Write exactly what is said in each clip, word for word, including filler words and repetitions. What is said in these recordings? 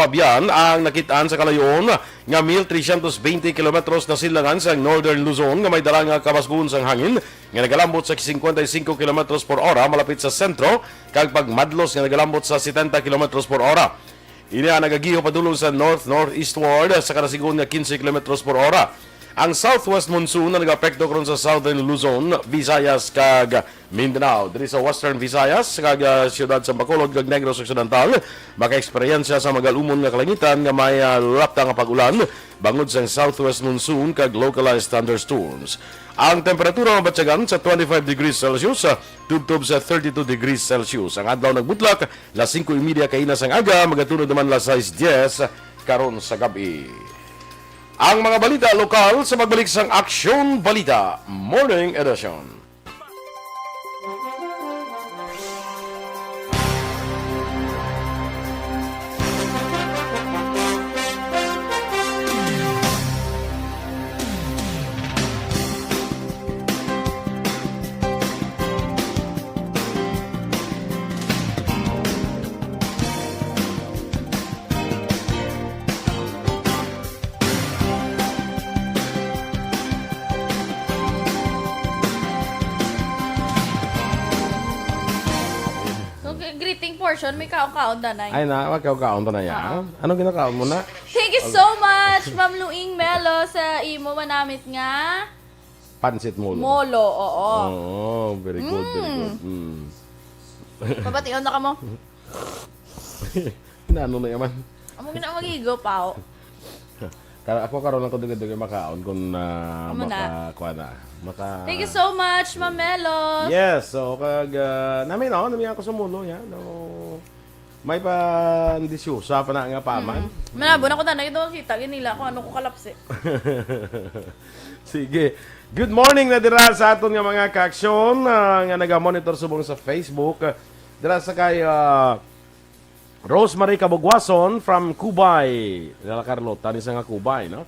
Fabian ang nakit-an sa kalayoon nga mil trescientos veinte kilometros na silangan sang Northern Luzon nga may dala nga kabasgon sang hangin nga nagalambot sa cincuenta y cinco kilometros por ora malapit sa sentro kag pagmadlos nga nagalambot sa setenta kilometros por ora. Ini ang nagagiho padulong sa north-northeastward sa kada sigon nga quince kilometros por ora. Ang southwest monsoon ang nag-apekto karon sa Southern Luzon, Visayas kag Mindanao. Diri sa Western Visayas kag, ah, siyudad sa Bacolod kag Negros Occidental, makaeksperyensya sa magalumon nga kalangitan nga may, ah, lapta nga pag-ulan bangod sang southwest monsoon kag localized thunderstorms. Ang temperatura mabatyagan sa twenty-five degrees Celsius, ah, tubtob sa thirty-two degrees Celsius. Ang adlaw nagbutlak las singko y media kaina sang aga, magatunod naman las sais dyes karon sa gab-i. Ang mga balita lokal sa pagbalik sang Aksyon Balita Morning Edition. So, g-, greeting portion, may kaon-kaon, Danay. Ay na, magkaon-kaon ta na ya. Oo. Anong ginakaon mo na? Thank you so much, Ma'am Luing Melo, sa imo manamit nga Pansit molo. Molo, oo. Oo, very good, very Mm. good. Mm. Pabation na kamo. Nano na yaman? Amo gina magigo, pao. Kara, ako karon lang ko dugay-dugay makaon kung, ah, Amo na. maka-, kuha na. Maka- Thank you so much, Ma'am Melos. Yes, so kag, ah, nami, no? Nami ako sa molo, yan. No? May pa, hindi siya pa na nga paman. Mm. Malabo na ko, Danay, ito kita, ginila ko, ano ko kalapsi. Sige. Good morning na dira sa aton nga mga kaaksyon, ah, nga naga-monitor subong sa Facebook. Ah, dira sa kay, ah, Rosemary Kabugwason from Cubay. Dala Carlota, ni sa nga Cubay, no?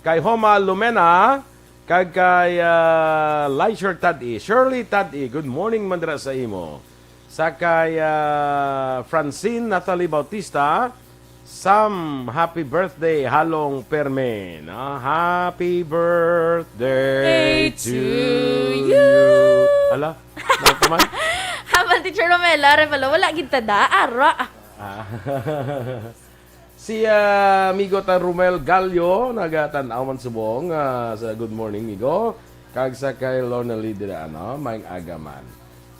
Kay Homa Lumena, kag kay, ah, Leisure Tad-i. Shirley Tad-i, good morning man dira sa imo. Sa kay, ah, Francine Natalie Bautista, Sam, happy birthday, halong permi, no? Happy birthday Day to to you. you. Ala, ano ka man? Habang Teacher Romela, Arevalo, wala gid ta da, ara. Ah. Si, ah, amigo ta Romel Gallo, nagatan-aw man subong, ah, sa good morning, migo. Kag sa kay Lorna Lidra, ano, maayong aga man.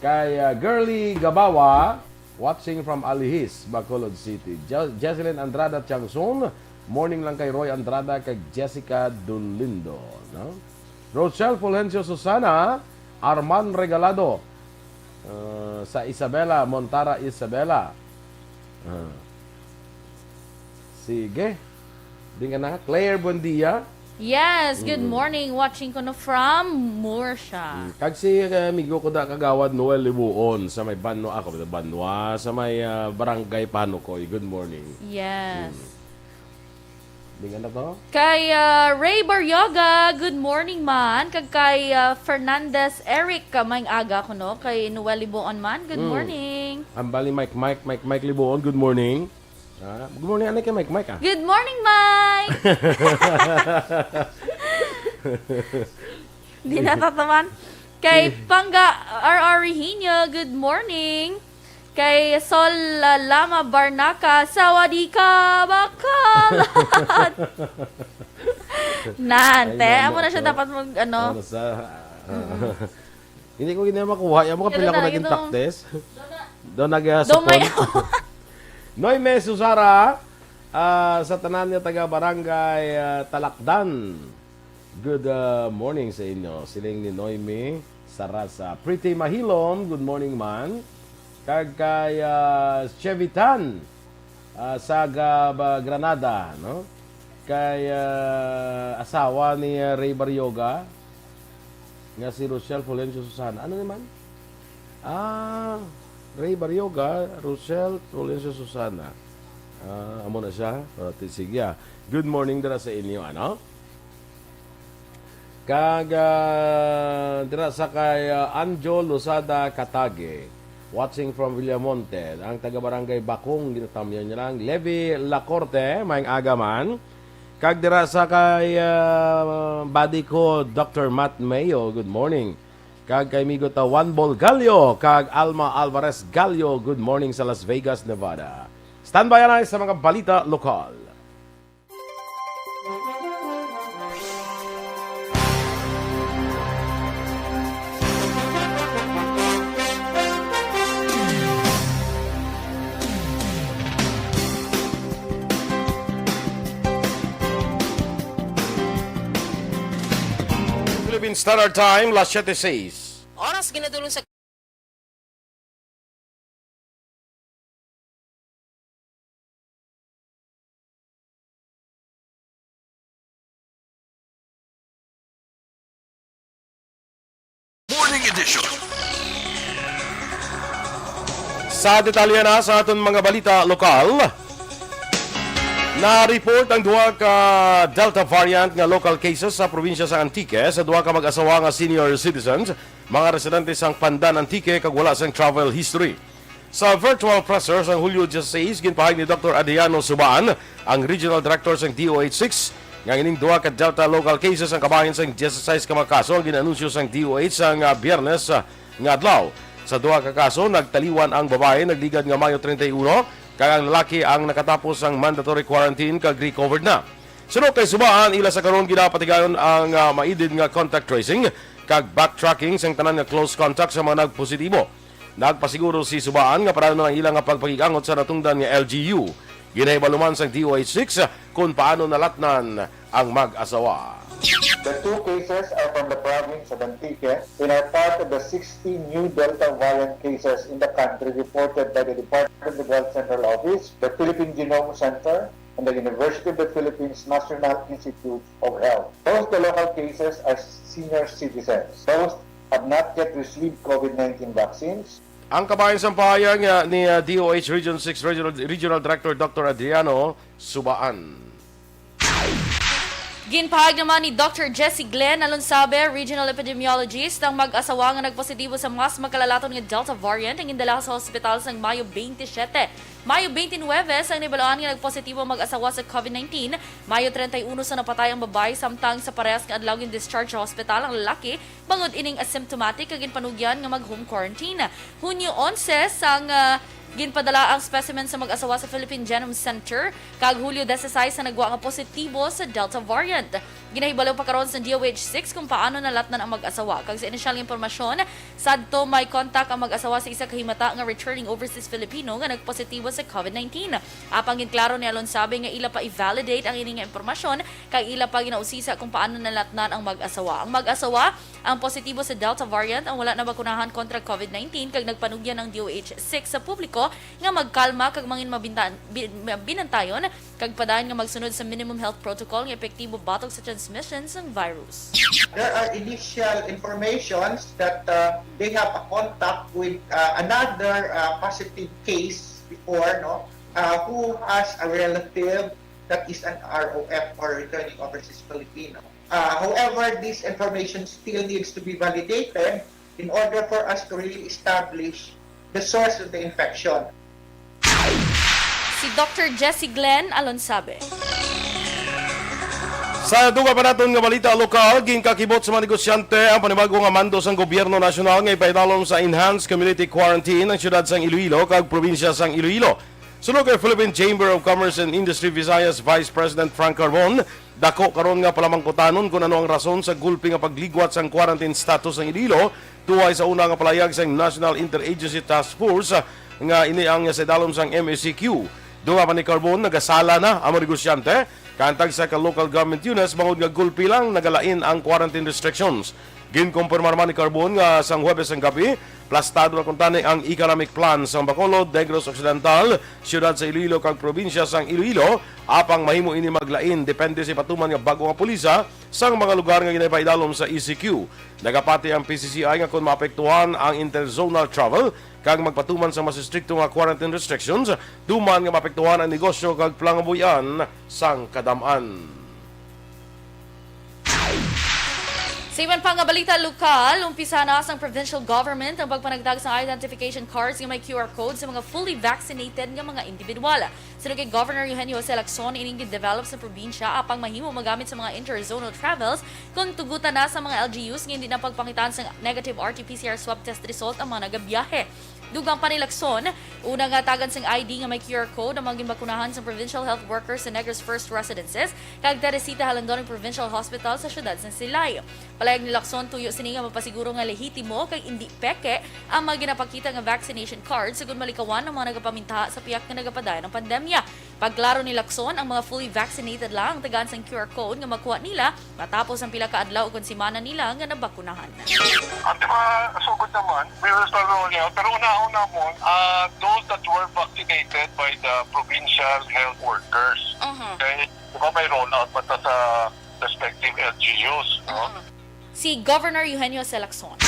Kay, ah, Girly Gabawa, watching from Alihis, Bacolod City. Jo-, Jocelyn Andrada Tiangson, morning lang kay Roy Andrada kag Jessica Dolindo, no? Rochelle Fulgencio Susana, Arman Regalado, ah, sa Isabela, Montara, Isabela. Ah. Sige. Di nga na, Claire Buendia. Yes, good Mm. morning. Watching ko no from Murcia. Mm. Kag si, eh, amigo ko da kagawad Noel Libuon sa may Banwa, ako, Banwa, sa may, ah, Barangay Panukoy. Good morning. Yes. Mm. Di nga na to? Kay, ah, Ray Baryoga, good morning man. Kag kay, ah, Fernandez Eric, ah, maayong aga ko, no? Kay Noel Libuon man, good Mm. morning. Ang bali, Mike, Mike, Mike, Mike Libuon, good morning. Ah, good morning, anay kay Mike, Mike, ah. Good morning, Mike! Di natataman. Kay Pangga R R Rehiño, good morning. Kay Sol, uh, Lama Barnaca, sawadee ka, Bacolod! Nante, Ay, amo na siya nako. Dapat mag, ano. Ano sa, ah, Mm. Hindi ko gina makuha. Yan mo ka Pero pila ko na, naging itong practice. Doon nag, ah, Doon may support. Noy Meso Sara, ah, sa tanan nga taga Barangay, ah, Talakdan. Good, ah, morning sa inyo. Siling ni Noemi Sarasa. Pretty Mahilom, good morning man. Kag kay, ah, Chevy Tan, ah, sa Gab-, Granada, no? Kay, ah, asawa ni, ah, Ray Baryoga, nga si Rochelle Fulgencio Susana. Ano naman? Ah, Ray Baryoga, Rochelle Fulgencio Susana. Ah, amo na siya. O, ti-, sige, ah. Good morning dira sa inyo, ano? Kag, ah, dira sa kay, ah, Anjo Lozada Katage. Watching from Villamonte. Ang taga Barangay Bacong, ginatamyan niya lang. Levi Lacorte, maayong aga man. Kag dira sa kay, ah, buddy ko, Doctor Matt Mayo, good morning. Kag kay Migo Tawan Bolgallo, kag Alma Alvarez Gallo, good morning sa Las Vegas, Nevada. Standby anay sa mga balita lokal. Philippine Standard Time, las siete seis. Oras ginadulong sa Morning Edition. Sa detalye na sa aton mga balita lokal, na-report ang duha ka Delta variant nga local cases sa probinsya sa Antique sa duha ka mag-asawa nga senior citizens, mga residente sang Pandan, Antique, kag wala sang travel history. Sa virtual presser sang Hulyo diyesisais, ginpahayag ni Doktor Adriano Subaan, ang Regional Director sang D O H six, nga ining duha ka Delta local cases ang kabahin sang diyesisais ka mga kaso ang gin-anunsyo sang D O H sang, ah, Biyernes, ah, nga adlaw. Sa duha ka kaso, nagtaliwan ang babayi, nagligad nga Mayo treinta y uno, kag ang lalaki ang nakatapos sang mandatory quarantine kag recovered na. Suno kay Subaan, ila sa karon ginapatigayon ang, ah, maidid nga contact tracing kag backtracking sang tanan nga close contact sa mga nagpositibo. Nagpasiguro si Subaan nga para man ang ila nga pagpakig-angot sa natungdan nga L G U. Ginahibalo man sang D O H six kung paano nalatnan ang mag-asawa. The two cases are from the province of Antique and are part of the sixteen new Delta variant cases in the country reported by the Department of Health Central Office, the Philippine Genome Center, and the University of the Philippines National Institute of Health. Both the local cases are senior citizens. Both have not yet received COVID nineteen vaccines. Ang kabahin sang pahayag, ah, ni, ah, D O H Region six Regional, Regional Director Doctor Adriano Subaan. Ginpahayag naman ni Doctor Jesse Glenn Alonsabe, Regional Epidemiologist, ang mag-asawa nga nagpositibo sa mas makalalaton nga Delta variant ang gindala sa hospital sang Mayo twenty-seven. Mayo twenty-nine sang nahibaluan nga nagpositibo ang mag-asawa sa COVID nineteen. Mayo treinta y uno sa napatay ang babayi, samtang sa parehas nga adlaw gin-discharge sa hospital ang lalaki bangod ining asymptomatic kag ginpanugyan nga mag-home quarantine. Hunyo onse sang, ah, ginpadala ang specimen sa mag-asawa sa Philippine Genome Center, kag Hulyo diyesisais sa nagwa nga positibo sa Delta variant. Ginahibalo pa karon sa D O H six kung paano nalatnan ang mag-asawa, kag sa inisyal nga impormasyon, sadto may contact ang mag-asawa sa isa ka himata nga returning overseas Filipino nga nagpositibo sa COVID nineteen. Apang ginklaro ni Alonsabe nga ila pa i-validate ang ini nga impormasyon, kag ila pa ginausisa kung paano nalatnan ang mag-asawa. Ang mag-asawa ang positibo sa Delta variant ang wala nabakunahan kontra COVID nineteen, kag nagpanugyan ang D O H six sa publiko nga magkalma kag mangin mabintan-, bi-, mabinantayon kag padayon nga magsunod sa minimum health protocol nga epektibo batok sa transmission sang virus. There are initial informations that, uh, they have a contact with, uh, another, uh, positive case before, no, uh, who has a relative that is an R O F or returning overseas Filipino. Uh, however, this information still needs to be validated in order for us to really establish the source of the infection. Si Doctor Jesse Glenn Alonsabe. Sa dugang pa naton nga balita lokal, ginkakibot sa mga negosyante ang panibago nga mando sang gobyerno nasyonal nga ipaidalom sa enhanced community quarantine ang siyudad sang Iloilo kag probinsya sang Iloilo. Suno kay Philippine Chamber of Commerce and Industry Visayas Vice President Frank Carbon, dako karon nga palamangkutanon kon ano ang rason sa gulpi nga pagligwat sang quarantine status sang Iloilo, tuway sa una nga palayag sang National Interagency Task Force, ah, nga ini ang sa idalom sang M A C Q. Dugang pa ni Carbon, nagasala na ang mga negosyante kag ang tagsa ka local government units bangod nga gulpi lang nagalain ang quarantine restrictions. Ginkumpirmar man ni Carbon nga sang Huwebes sang gabi, plastado na kuntani ang economic plan sang Bacolod, Negros Occidental, siyudad sa Iloilo kag probinsya sang Iloilo, apang mahimo ini maglain depende sa ipatuman nga bag-o nga pulisa sang mga lugar nga ginapaidalom sa E C Q. Nagapati ang P C C I nga kon maapektuhan ang interzonal travel kag magpatuman sa mas estrikto nga quarantine restrictions, tuman nga maapektuhan ang negosyo kag pangabuhian sang kadam-an. Sa iban pa nga balita lokal, umpisa na sang provincial government ang pagpanagtag sang identification cards nga may Q R code sa mga fully vaccinated nga mga individual. Suno kay Governor Eugenio Jose Lacson, ining gin-develop sa probinsya apang mahimo magamit sa mga interzonal travels kung tugutan na sa mga L G Us nga hindi na pagpangitaan sang negative R T P C R swab test result ang mga nagabiyahe. Dugang pa ni Lacson, una nga tagan sing I D nga may Q R code ang mga ginbakunahan sang provincial health workers sa Negros First Residences kag Teresita Jalandon Provincial Hospital sa siyudad sang Silay. Palayag ni Lacson, tuyo sini nga mapasiguro nga lehitimo kag indi peke ang mga ginapakita nga vaccination card, sugod malikawan ang mga nagapamintaha sa pihak nga nagapadayon ang pandemya. Pagklaro ni Lacson, ang mga fully vaccinated lang ang tagaan sang Q R code nga makuha nila matapos ang pila ka adlaw ukon semana nila nga nabakunahan. Ante, masugod naman, we will start rolling out. Pero unahon namon, ah, those that were vaccinated by the provincial health workers. Mhm. Okay? Di ba may rollout pa ta sa respective L G Us, no? Mhm. Si Governor Eugenio Jose Lacson.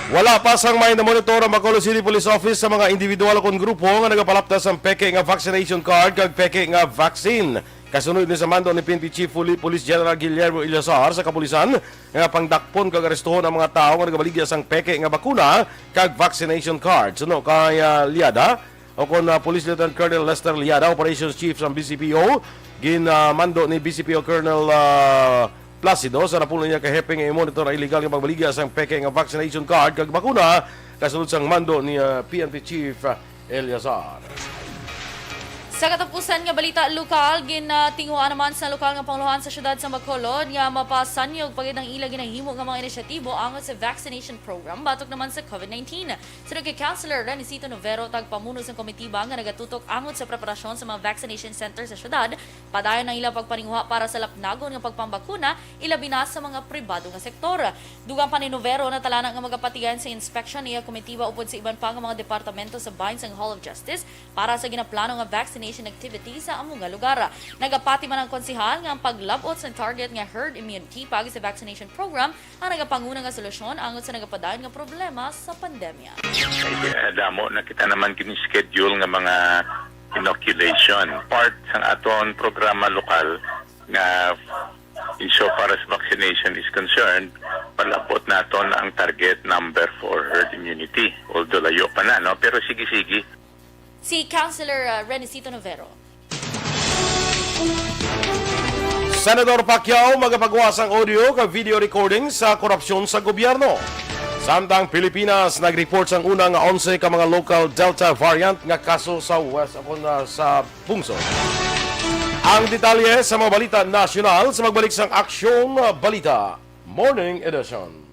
Wala pa sang may namonitor ang Bacolod City Police Office sa mga individual kon grupo nga nagapalaptas sang peke nga vaccination card kag peke nga vaccine. Kasunod ni sa mando ni P N P Chief Poli-, Police General Guillermo Eleazar sa kapulisan nga pangdakpon kag arestuhon ang mga tawo nga nagabaligya sang peke nga bakuna kag vaccination card. Suno kay, ah, Liada, o kon, ah, Police Lieutenant Colonel Lester Liada, Operations Chief sang B C P O, ginamando ni B C P O Colonel, ah, Placido sa napulo niya ka hepe nga i-monitor ang illegal nga pagbaligya sang peke nga vaccination card kag bakuna, kasunod sang mando ni, ah, P N P Chief, ah, Eleazar. Sa katapusan nga balita lokal, ginatinguhaan naman sa lokal nga pangulohan sa siyudad sa Bacolod nga mapasanyog pa gid ang ila ginahimo nga mga inisyatibo angot sa vaccination program batok naman sa COVID nineteen. Suno kay Councilor Renicito Novero, tagpamuno sang komitiba nga nagatutok angot sa preparasyon sa mga vaccination center sa siyudad, padayon ang ila pagpaninguha para sa lapnagon nga pagpambakuna, ilabi na sa mga pribado nga sektor. Dugang pa ni Novero, natalana nga magapatigayon sa inspection niya komitiba upod sa iban pa nga mga departamento sa bahin sang Hall of Justice para sa ginaplano nga vaccination activity sa amo nga lugar. Nagapati man ang konsehal nga ang paglab-ot sa target nga herd immunity paagi sa vaccination program ang nagapanguna nga solusyon angot sa nagapadayon nga problema sa pandemya. Eh, damo na kita naman gin-schedule nga mga inoculation. Part sang aton programa lokal nga insofar as vaccination is concerned, palab-ot naton ang target number for herd immunity. Although layo pa na, no? Pero sige-sige. Si Councilor, uh, Renicito Novero. Senador Pacquiao magapagawa sang audio kag video recording sa korupsyon sa gobyerno. Samtang Pilipinas nag-report sang una nga onse ka mga local Delta variant nga kaso sa West, o kon, ah, sa pungsod. Ang detalye sa mga balita nasyonal sa magbalik sang Aksyon Balita Morning Edition.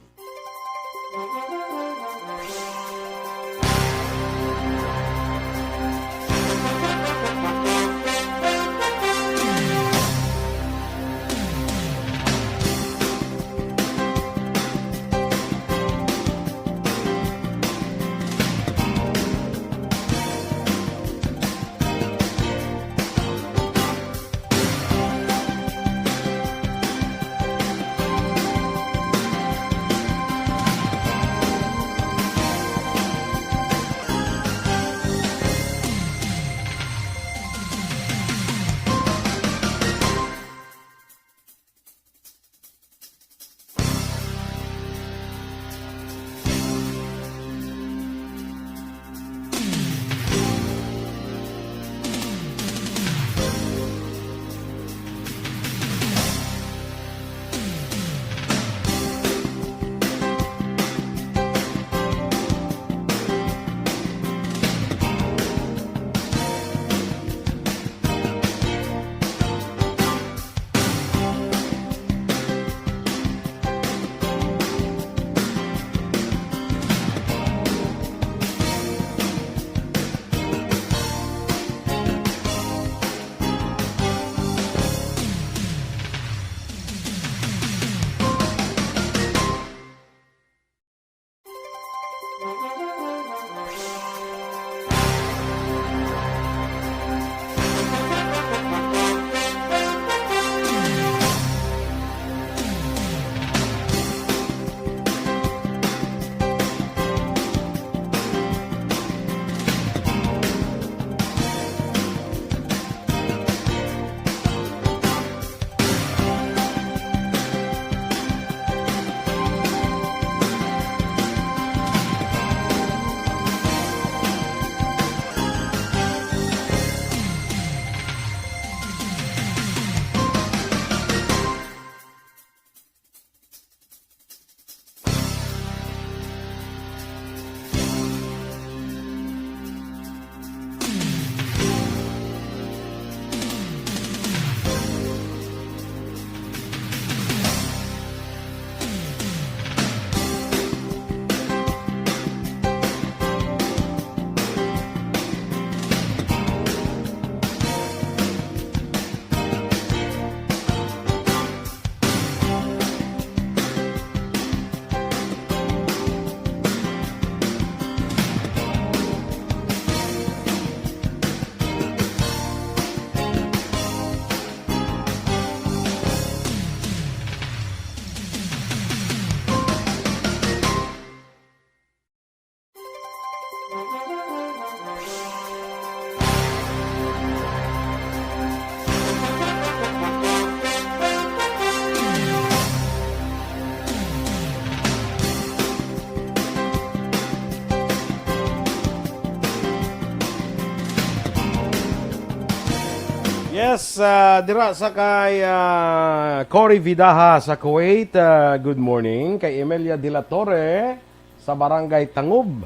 Yes, ah, dira sa kay, ah, Cory Vidaha sa Kuwait. Ah, good morning. Kay Emelia de la Torre sa Barangay Tangub.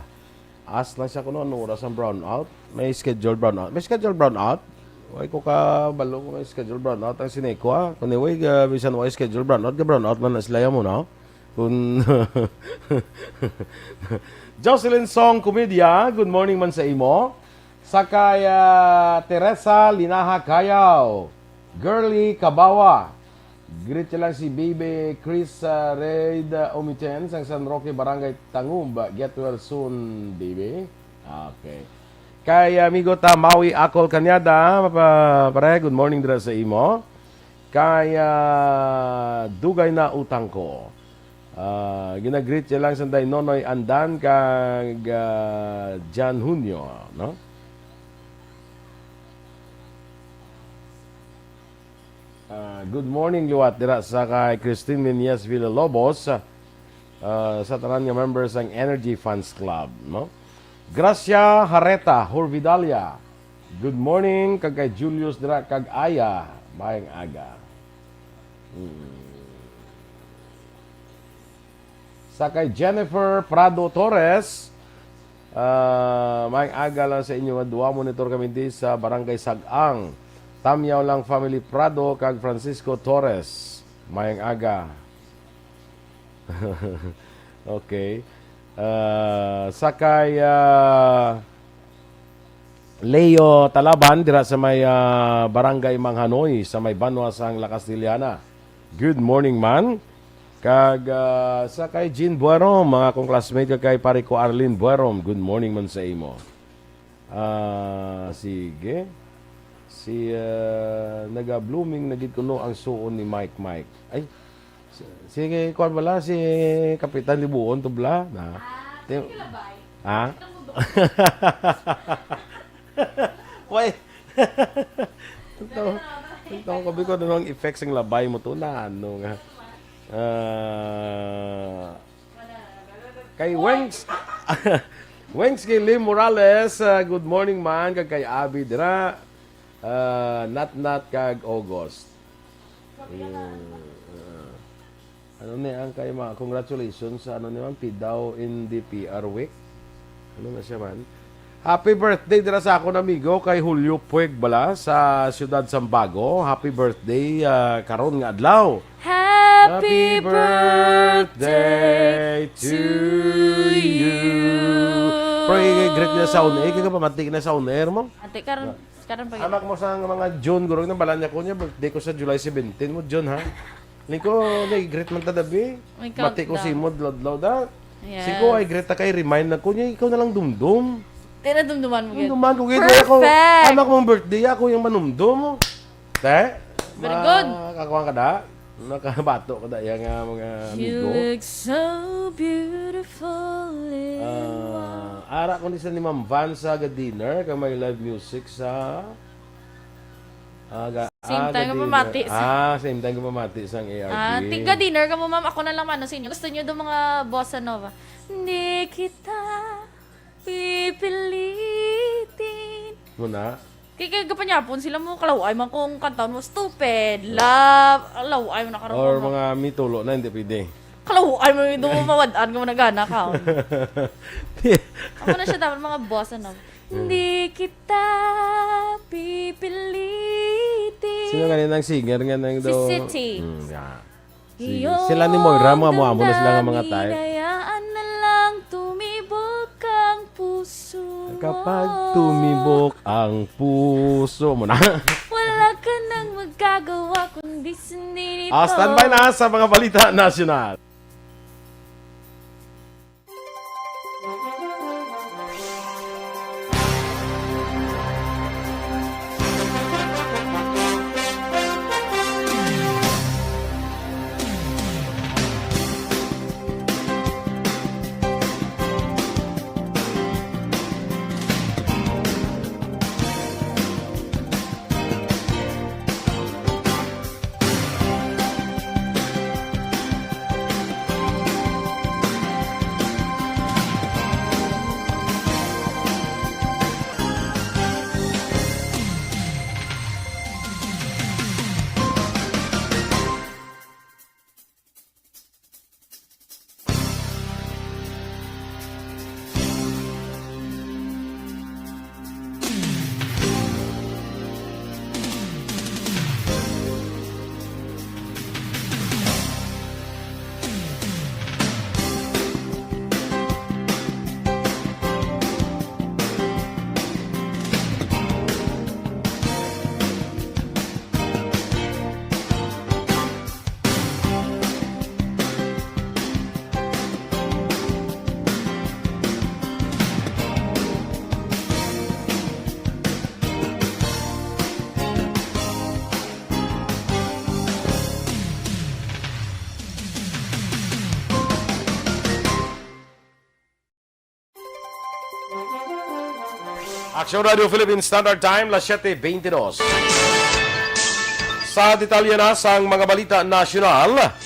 As lang siya kuno, ano oras ang brownout? May schedule brownout. May schedule brownout? Way ko kabalo kung may schedule brownout ang Sineco, ah. Kung way, ah, bisan way schedule brownout, ga-brownout man na sila mo, no? Kung Jocelyn Song Comedia, good morning man sa imo. Sa kay, ah, Teresa Linaha Cayaw, Girly Cabawa. Greet niya lang si Baby Chris, ah, Reid, ah, Umiten sang San Roque, Barangay Tangub. Get well soon, baby. Okay. Kay amigo ta, Maui Akol Cañada, pa-, pare, good morning dira sa imo. Kay, ah, dugay na utang ko. Ah, ginagreet siya lang sa Day Nonoy Andan kag, ah, Jan Hunyo, no? Ah, good morning, liwat dira sa kay Christine Meneses Villalobos, ah, sa tanan nga members sang Energy Fans Club, no? Gracia Hareta Horvidalia, good morning, kag kay Julius dira kag Aya, maayong aga. Hmm. Sa kay Jennifer Prado Torres, ah, maayong aga lang sa inyo nga duha. Monitor kami di sa Barangay Sag-ang. Tamyaw lang family Prado kag Francisco Torres. Maayong aga. Okay. Ah, sa kay, ah, Leo Talaban dira sa may, ah, Barangay Manghanoy, sa may banwa sang La Castellana. Good morning, man. Kag, ah, sa kay Jean Buerom, mga akong classmate, kag kay pare ko Arlene Buerom, good morning man sa imo. Ah, sige. Si, ah, naga-blooming na gid kuno ang suon ni Mike Mike. Ay, si, si, kuwan bala, si Kapitan Libuon to bala. Na. Ah, Ti-, sige, labay. Ha? Why? Ito, ito ko biko, ano ang effects ng labay mo to na, ano nga. Ah, kay Wengs, Wengs kay Lim Morales, ah, good morning, man. Kag kay Abby dira, ah, Nat Nat kag August. Mm, ah. Ano ni ang kay mga congratulations sa ano ni man, Pidaw in the P R week? Ano na siya man? Happy birthday dira sa akon amigo kay Julio Puig bala sa siyudad Sambago. Happy birthday, ah, karon nga adlaw. Happy Happy birthday birthday to to you. you. Pero i-greet na sa on air, kaya pamati na sa on air mo? Ate, karon, karon pa Anak mo sa mga June, gurong na bala niya ko niya, birthday ko sa July seventeen mo, June, ha? Liko, nag-greet man ta dabi. May Mati ko countdown. Si Imod Lodlaw da. Yes. Sigo, ay greet ta kay remind na ko niya, ikaw na lang dumdum. Tinadumduman mo yun. Dumduman ko, gid, ako, Perfect! Anak mong birthday, ako yung manumdum. Te? Very good. Makakuha ka da? Nakabato ka da, yan nga, mga You amigo. Look so beautiful in Ah, ara ko ni sa ni Ma'am Van sa ga-dinner, kay may live music sa Aga, Same aga time nga dinner. Pamati sa Ah, same time nga pamati sang A R D. Ah, tiga dinner ka mo, ma'am. Ako na lang, mano, sa inyo. Gusto niyo do mga bossa nova? Hindi kita pipilitin. Muna? Kay, kay gapanyapon sila mo, kalaway man kung kantaon mo, stupid, love, kalaway man na karon Or mo. Mga mitulo na, hindi pwede. Kalaway man ito, mawad-an ka mo nagana ka. Ako na siya dapat mga bossa nova. Hindi kita pipilitin. Sino ganin ang singer nga nang Si daw? City. Hmm, yeah. Sige. Sila ni Moira, mga amo-amo na sila nga mga type. Hinayaan na lang tumibok ang puso mo. Kapag tumibok ang puso mo na. Wala ka nang magagawa kundi sundin ito. Ah, standby na sa mga balita nasyonal. Action Radio Philippine Standard Time, las siete veintidós. Sa detalye na sang mga balita nasyonal,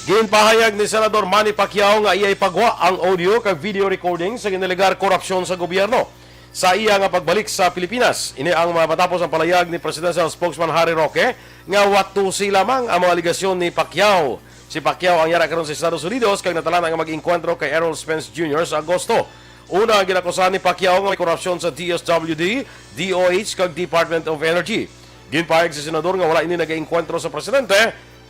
ginpahayag ni Senador Manny Pacquiao nga iya'y pagwa ang audio kag video recording sa ginalegar korupsyon sa gobyerno sa iya nga pagbalik sa Pilipinas. Ini ang matapos ang palayag ni Presidential Spokesman Harry Roque nga watusi lamang ang mga alegasyon ni Pacquiao. Si Pacquiao ang yara karon sa Estados Unidos kag natalaan nga mag-engkwentro kay Errol Spence Junior sa Agosto. Una, ginakusahan ni Pacquiao nga may korupsyon sa D S W D, D O H, kag Department of Energy. Ginpahayag sa senador nga wala ini nagaengkwentro sa presidente,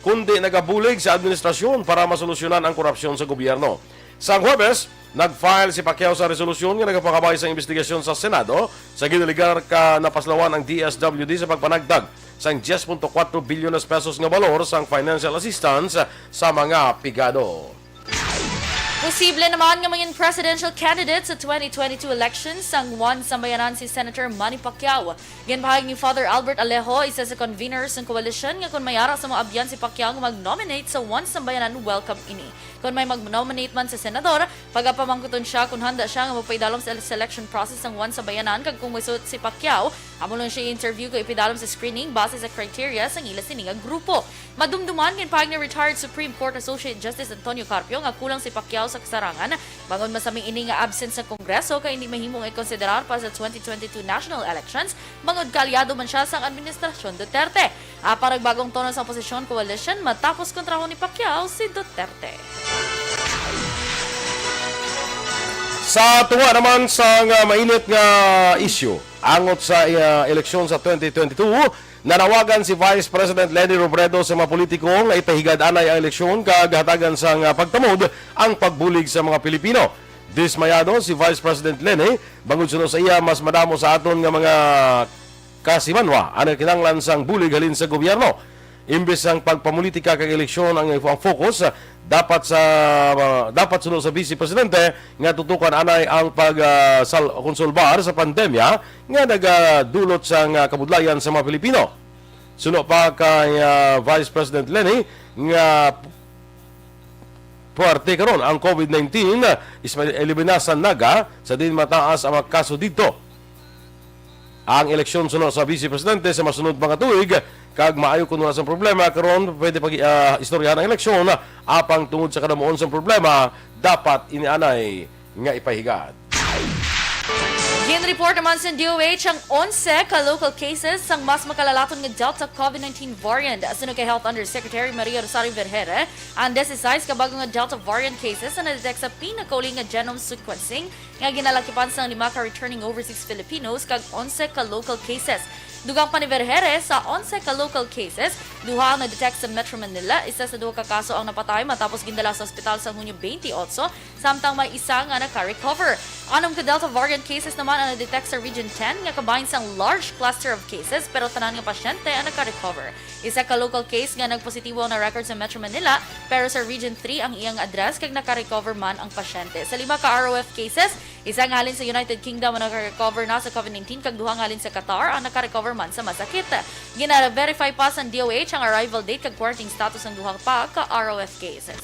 kundi nagabulig sa administrasyon para masolusyonan ang korupsyon sa gobyerno. Sang Huwebes, nag-file si Pacquiao sa resolusyon nga nagapakabay sa investigasyon sa Senado sa ginalegar nga napaslawan ang D S W D sa pagpanagtag sang diyes punto kuwatro bilyones pesos nga balor sang financial assistance sa mga pigado. Posible naman nga mangin presidential candidate sa twenty twenty-two elections sang One Sambayanan si Senator Manny Pacquiao. Ginpahayag ni Father Albert Alejo, isa sa convener sang koalisyon, nga kon may ara sa mga abyan si Pacquiao nga mag-nominate sa One Sambayanan, welcome ini. Kon may mag-nominate man sa senador, pagapamangkuton siya kon handa siya nga magpaidalom sa selection process sang One Sambayanan, kag kung may suot si Pacquiao, amo lang siya i-interview kag ipidalom sa screening base sa criteria sang ila sini nga grupo. Madumduman, ginpahayag ni retired Supreme Court Associate Justice Antonio Carpio nga kulang si Pacquiao sa kasarangan bangod masami ini nga absent sa Kongreso kay hindi mahimo nga ikonsiderar para sa twenty twenty-two national elections bangod kaalyado man siya sang Administrasyon Duterte. Apan nagbagong tono sa oposisyon coalition matapos kontrahon ni Pacquiao si Duterte. Sa tunga naman sang, ah, mainit nga isyu angot sa, ah, eleksyon sa twenty twenty-two, nanawagan si Vice President Leni Robredo sa mga politiko nga ipahigad anay ang eleksyon kag hatagan sang, ah, pagtamod ang pagbulig sa mga Pilipino. Dismayado si Vice President Leni bangod suno sa iya mas madamo sa aton nga mga kasimanwa ang nagkinahanglan sang bulig halin sa gobyerno. Imbes sang pagpamulitika kag eleksyon ang, ang focus, dapat sa, dapat suno sa Vice Presidente nga tutukan anay ang pag, ah, sal-, konsolbar sa pandemya nga nagadulot sang, ah, kabudlayan sa mga Pilipino. Suno pa kay, ah, Vice President Leni nga puwerte karon ang COVID nineteen, espe-, espesyalmente sa Naga, sa diin mataas ang mga kaso didto. Ang eleksyon suno sa Vice Presidente sa masunod mga tuig, kag maayo kon wala sang problema karon, pwede pag, ah, istoryahan ang eleksyon, apang tungod sa kadamuon sang problema, dapat ini anay nga ipahigad. Gin-report naman sa D O H ang onse ka local cases sang mas makalalaton nga Delta COVID nineteen variant. Suno kay Health Undersecretary Maria Rosario Vergeire, ang dise-sais ka bag-o nga Delta variant cases ang na-detect sa pinakauli nga genome sequencing nga ginalakipan sang lima ka returning overseas Filipinos kag onse ka local cases. Dugang pa ni Vergeire, sa onse ka local cases, duha ang na-detect sa Metro Manila, isa sa duha ka kaso ang napatay matapos gindala sa ospital sa Hunyo twenty-eight, samtang may isa nga naka-recover. Anom ka Delta variant cases naman ang na-detect sa Region ten nga kabahin sang large cluster of cases, pero tanan nga pasyente ang naka-recover. Isa ka local case nga nagpositibo ang na-record sa Metro Manila, pero sa Region three ang iyang address kag naka-recover man ang pasyente. Sa lima ka R O F cases, isa nga halin sa United Kingdom ang naka-recover na sa COVID nineteen kag duha nga halin sa Qatar ang naka-recover man sa masakit. Gina-verify pa sang D O H ang arrival date kag quarantine status sang duha pa ka R O F cases.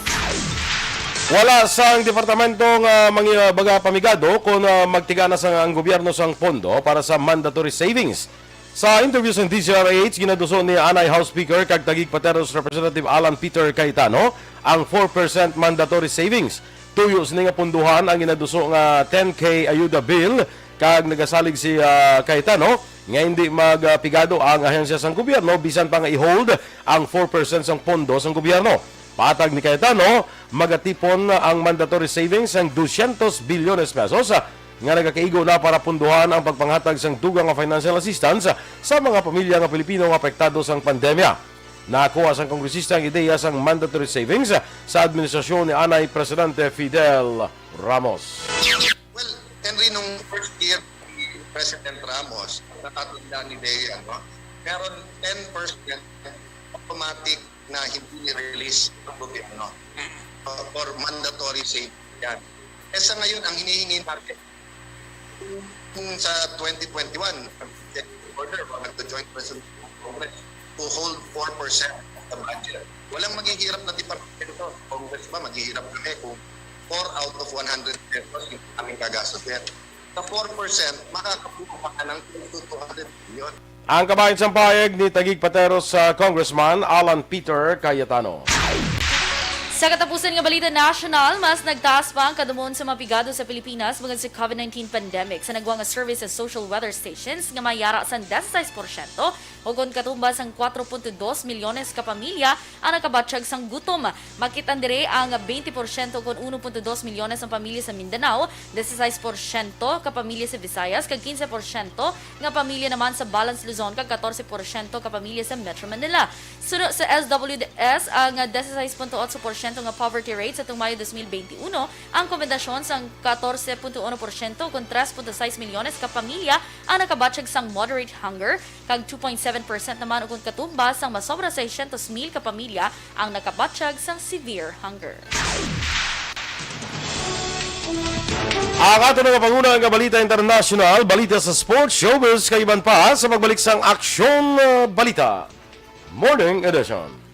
Wala sang departamento nga mangi-, baga pamigado kon, ah, magtiga na sang ang gobyerno sang pondo para sa mandatory savings. Sa interview sa D Z R H, ginaduso ni anay House Speaker kag Taguig Pateros Representative Alan Peter Cayetano ang four percent mandatory savings. Tuyo sini nga punduhan ang ginaduso nga ten K ayuda bill, kag nagasalig si, ah, Cayetano nga hindi magpigado ang ahensya sang gobyerno bisan pa nga i-hold ang four percent sang pondo sang gobyerno. Patag ni Cayetano, magatipon ang mandatory savings sang dosyentos bilyones pesos, ah, nga nagakaigo na para punduhan ang pagpanghatag sang dugang nga financial assistance sa mga pamilya nga Pilipino nga apektado sang pandemya. Nakuha sang kongresista ang ideya sang mandatory savings sa administrasyon ni anay Presidente Fidel Ramos. Well, Henry, nung first year ni President Ramos, natatanda ni Dea, no? Meron ten percent automatic na hindi ni-release ng gobyerno, uh, for mandatory saving yan. Eh, sa ngayon, ang hinihingi natin, kung sa twenty twenty-one, order o nagto-joint resolution ng Congress to hold four percent of the budget. Walang maghihirap na departamento. Congress ba, maghihirap kami kung four out of one hundred pesos yung aming gagastusin. Sa four percent, makakabuo pa ka ng close to two hundred million. Ang kabahin sang pahayag ni Taguig Pateros sa Congressman Alan Peter Cayetano. Sa katapusan nga balita nasyonal, mas nagtaas pa ang kadumon sa mga pigado sa Pilipinas bangod sa COVID nineteen pandemic. Sa nagwa nga survey sa social weather stations nga may yara sang diyesisais porsyento, ukon katumba sang kuwatro punto dos milyones ka pamilya ang nakabatyag sang gutom. Makit-an diri ang baynte porsyento ukon uno punto dos milyones ang pamilya sa Mindanao, diyesisais porsyento ka pamilya sa Visayas, kag kinse porsyento nga pamilya naman sa Balance Luzon, kag katorse porsyento ka pamilya sa Metro Manila. Suno sa S W D S, ang diyesisais punto otso porsyento nga poverty rate sa tuong Mayo dos mil benti uno, ang kombinasyon sang katorse punto uno porsyento kon tres punto sais milyones ka pamilya ang nakabatyag sang moderate hunger, kag two point seven percent naman ukon katumba sang masobra seiscientos mil ka pamilya ang nakabatyag sang severe hunger. Ang ato nga panguna nga balita international, balita sa sports, showbiz, kag iban pa sa pagbalik sang Aksyon, uh, Balita Morning Edition.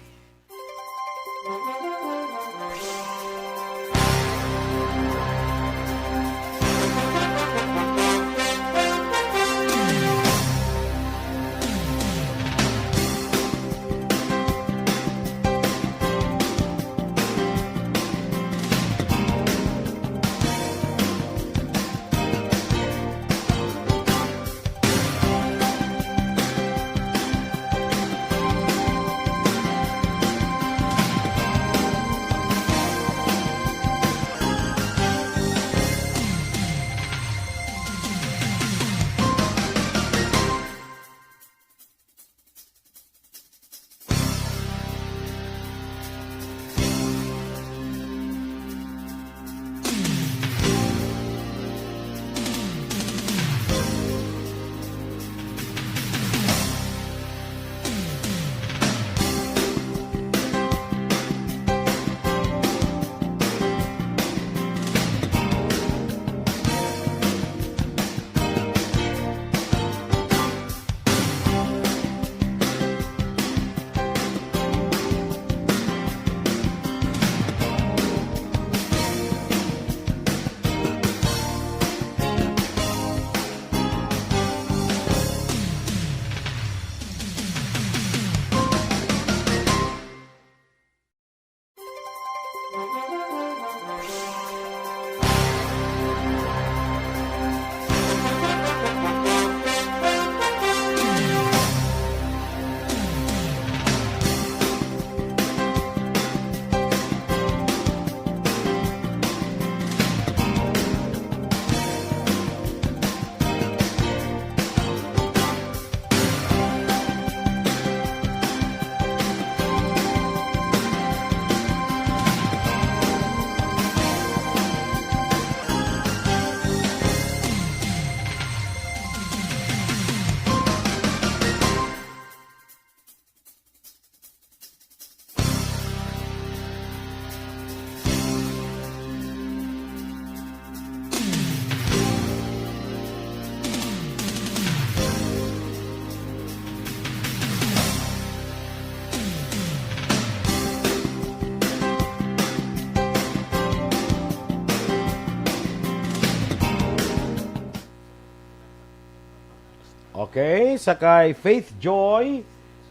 Okay, sa kay Faith Joy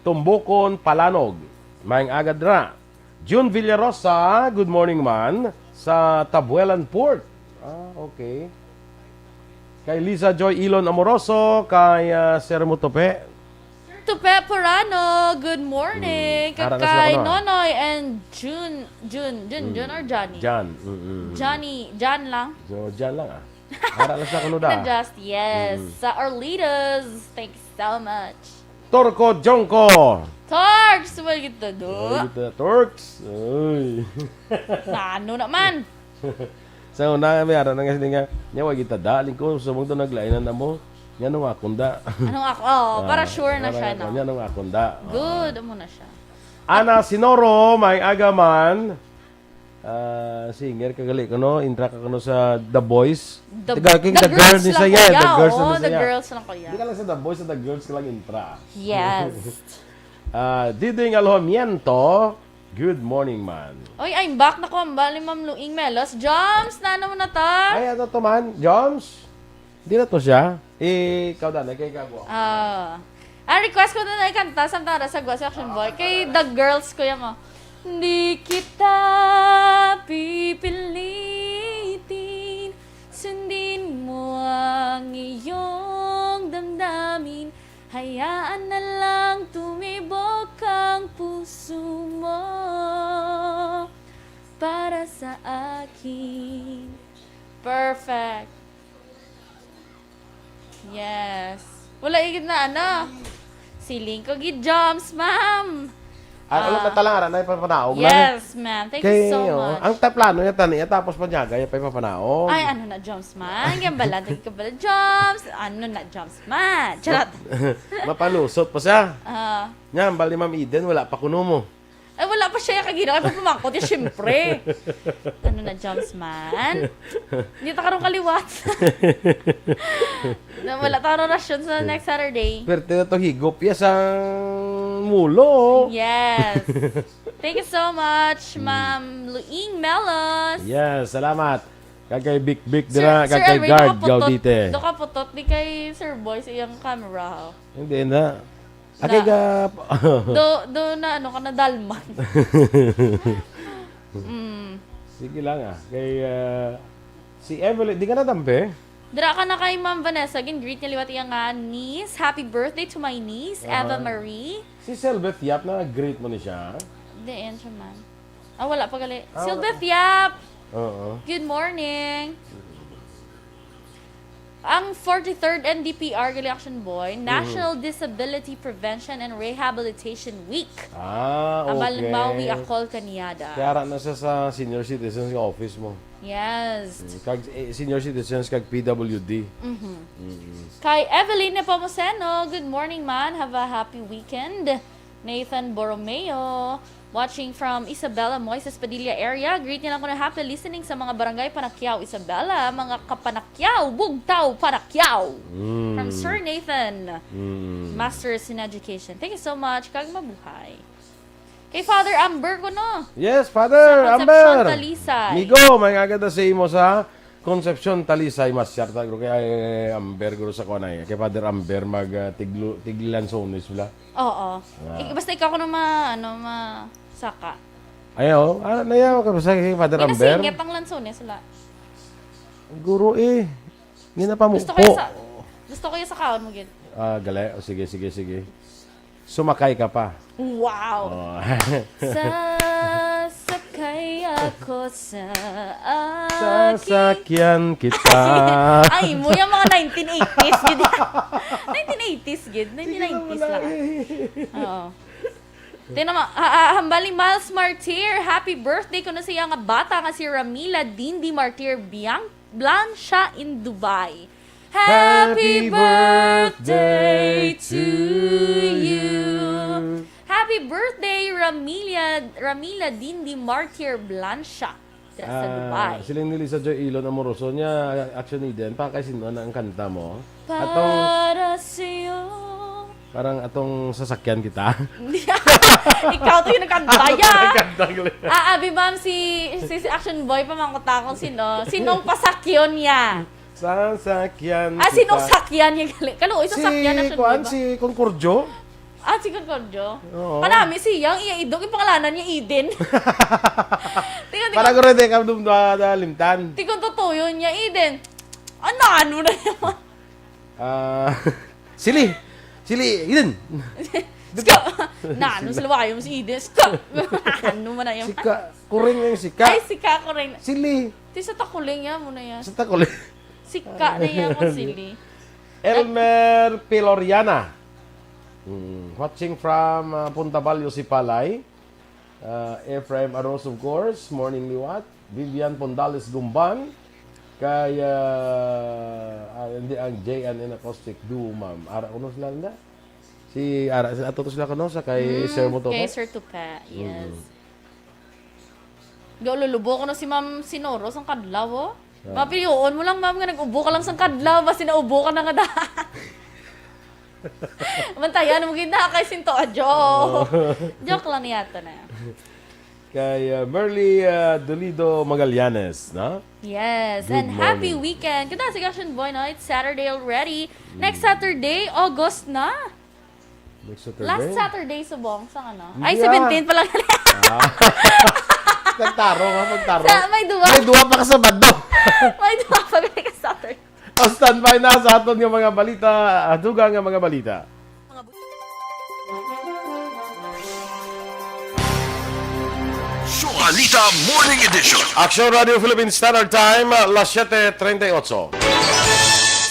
Tumbukon Palanog. Maayong aga dra. June Villarosa, good morning man, sa Tabuelan Port. Ah, okay. Kay Liza Joy Ilon Amoroso, kay ah, Sir Mutope. Tupe Porano, good morning. Mm. Ara na Kay sila kuno, ah. Nonoy and June, June, June, June or Johnny? Jan. Mm-mm. Johnny, Jan lang. So, Jan lang ah. Ara lang sa kuno da. Na just, yes. Sa Arlitos, thanks so much. Torco Jongko. Torx, wala kita do. Ay, kita, Torx. Ay. Nano naman? Sa una, may ara na nga sila nga, nya wa kita da, lingko, subong to naglainan na mo. Nya nung akon da. Anong ako? Oh, para Ah, sure na para siya, ako, no? Nya nung akon da. Ah. Good, amo na siya. Ana Sinoro, may aga man. Ah, singer ka gali kuno, intra ka kuno sa The Voice. The, Taga- the the girl girls ni lang Saya, kuya. The girls Oo, ni the Saya. Girls lang kuya. Hindi ka lang sa The Voice, sa The Girls ka lang intra. Yes. Ah, Diding Alhomiento, good morning man. Oy, I'm back na ko. Ang bali, Ma'am Luing Melos. Joms, nano mo na ta? Ay, ato to man, Joms. Di na to siya. Eh, ikaw, Danay, kay kagwa. Ah. Ang request ko na na ikanta, samtang ra sa Guas Action Boy. Kay the girls ko yan mo. Di kita pipilitin, sundin mo ang iyong damdamin. Hayaan na lang tumibok ang puso mo para sa akin. Perfect. Yes. Wala igid na ano. Siling ko gid, Joms, ma'am. Ah, wala Ah. na talang ara na ipapanaog na. Yes, ma'am. Thank you Kay, so oh, much. Ang ta-, plano niya tani, tapos panyaga niya pa ipapanaog. Ay, ano na, Joms, man? Ang bala, thank you bala, Joms. Ano na, Joms, man? Charot. Mapalusot pa siya. Ah. Nya, ang bali, Ma'am Eden, wala pa kuno mo. Ay, wala pa siya, kagina. Ay, pamangkot niya, syempre. Ano na, Joms, man? Hindi ta karon kaliwat. Na wala ta karon rasyon sa next Saturday. Perte na to higop ya sang mulo. Yes. Thank you so much, Mm. Ma'am Luing Melos. Yes, salamat. Kag kay Bik Bik Sir, dira, Sir kag kay Elwin, Guard nakaputot, Gaudite. Nakaputot di kay Sir Boy sa iyang camera, ha? Hindi na. Akay Na. ga Do, do na ano ka na dalman. Mm. Sige lang, ah. Kay, ah, si Evelyn, di ka na tampe? Dira ka na kay Ma'am Vanessa, gin-greet niya liwat iya nga niece. Happy birthday to my niece, Aha. Eva Marie. Si Selbeth Yap, na-greet mo ni siya? Diin siya man. Ah, wala pa gali. Ah, Selbeth wala. Yap! Oo. Good morning. Ang forty-third N D P R gali, Action Boy, Mhm. National Disability Prevention and Rehabilitation Week. Ah, Abal okay. Maui Akol Kaniada. Kaya ara na siya sa senior citizens nga office mo. Yes. Mm, kag, eh, senior citizens kag P W D. Mhm. Mm. Kay Evelyn Nepomuceno, "Good morning, man. Have a happy weekend." Nathan Borromeo, watching from Isabela, Moises Padilla area. Greet niya lang ko na, "Happy listening sa mga barangay Panakyaw, Isabela, mga kapanakyaw, bugtaw, Panakyaw." Mm. From Sir Nathan, Mm. Masters in Education. Thank you so much. Kag mabuhay. Kay Father Amber ko, no? Yes, Father Sa Concepcion, Amber. Talisay. Migo, may nga ganda sa imo sa Concepcion, Talisay, masyar ta, gro, kay, ay, Amber, gro, sa kuan, ay, kay Father Amber, mag, ah, tiglu-, tiglansones sila. Oo. Ah. Ik-, basta ikaw ko na ma-, ano, masaka. Ayaw, ah, nayaw ka, basta kay Father Amber. Ginasingit ang lansones sila. Guro, eh. Ginapamupo. Gusto ko yung sa, gusto ko yung sa kaon mo, gid. Ah, gali. O, sige, sige, sige. Sumakay ka pa. Wow! Oh. Sasakay ako sa aking Sasakyan kita. Ay, mo yung mga nineteen eighties, gid. Nineteen eighties, gid. Nineteen nineties lang. Sige na, wala eh. Oo. Tingnan mo, ah, ah, hambal ni Miles Martir, happy birthday ko na siya nga bata nga si Ramila Dindi Martir Biang Blancha in Dubai. Happy birthday to you. Happy birthday, Ramila, Ramila Dindi Martir Blancha. Sa, sa Ah, Dubai. Siling ni Lisa Joy Ilon Amoroso niya, Action Eden, pa kay sino na ang kanta mo? Atong Para sa'yo. Parang atong sasakyan kita. Ikaw to yung nagkanta, Ako ya. Nagkanta, gali. Ah, abi, ma'am, si, si, si Action Boy, pamangkot ako sino. Sinong pasakyon niya? Sasakyan Ah, sinong kita. Sakyan niya, gali? Kaluoy sa Si, sakyan, Action kuan, Boy ba? Si Concordio? Ah, si Concordio? Oo. Kanami siya, ang iya idok, yung pangalanan niya Eden. Tingnan, Para tingnan. Ko rin, ikaw dum-, da-, da-, limtan. Tingnan, tutuyo niya, Eden. Ano, ano na naman? Ah, Sili! Sili! Eden! Sika! Na, ano sila ba kayo si Eden? Sika! Ano man na yung Sika! Kuring yung sika! Ay, sika, kuring. Sili! Ti sa takuling yan mo na yan. Sa takuling. Sika na yan kung sili. Elmer Piloriana. Mm, watching from, uh, Punta Balyo, Sipalay. Uh, Ephraim Aros, of course. Morning, liwat. Vivian Pondales Gumbang. Kay, uh, ah, hindi, ang J N N Acoustic Duo, ma'am. Ara, kuno sila, nda? Si Ara, si ato to sila, kuno, sa kay Mm, Sir Moto, kay no? Sir Tupa, yes. Mm. Gaw, lulubo ko na si Ma'am Sinoro sang kadlaw, oh. Ah. Mapiyoon mo lang, ma'am, nga nag-ubo ka lang sang kadlaw, basi naubo ka na nga da-, Mantayan mo gid na kay sinto, ah, joke. Oo. Joke lang niya to na. Kay, uh, Merly, uh, Dolido Magallanes, no? Yes, Good and happy morning. Weekend. Kada sa Action Boy, no? It's Saturday already. Next Saturday, August na. Next Saturday? Last Saturday, subong, sa ano? Hindi Ay, ah. seventeen pala. Ah. Nagtaro nga, magtaro. Sa, may duwa. May duwa pa ka Sabado. May duwa pa gali ka Saturday. O, standby na sa aton nga mga balita, ah, dugang nga mga balita. Balita Morning Edition. Action Radio Philippine Standard Time, ah, las siete treinta y ocho.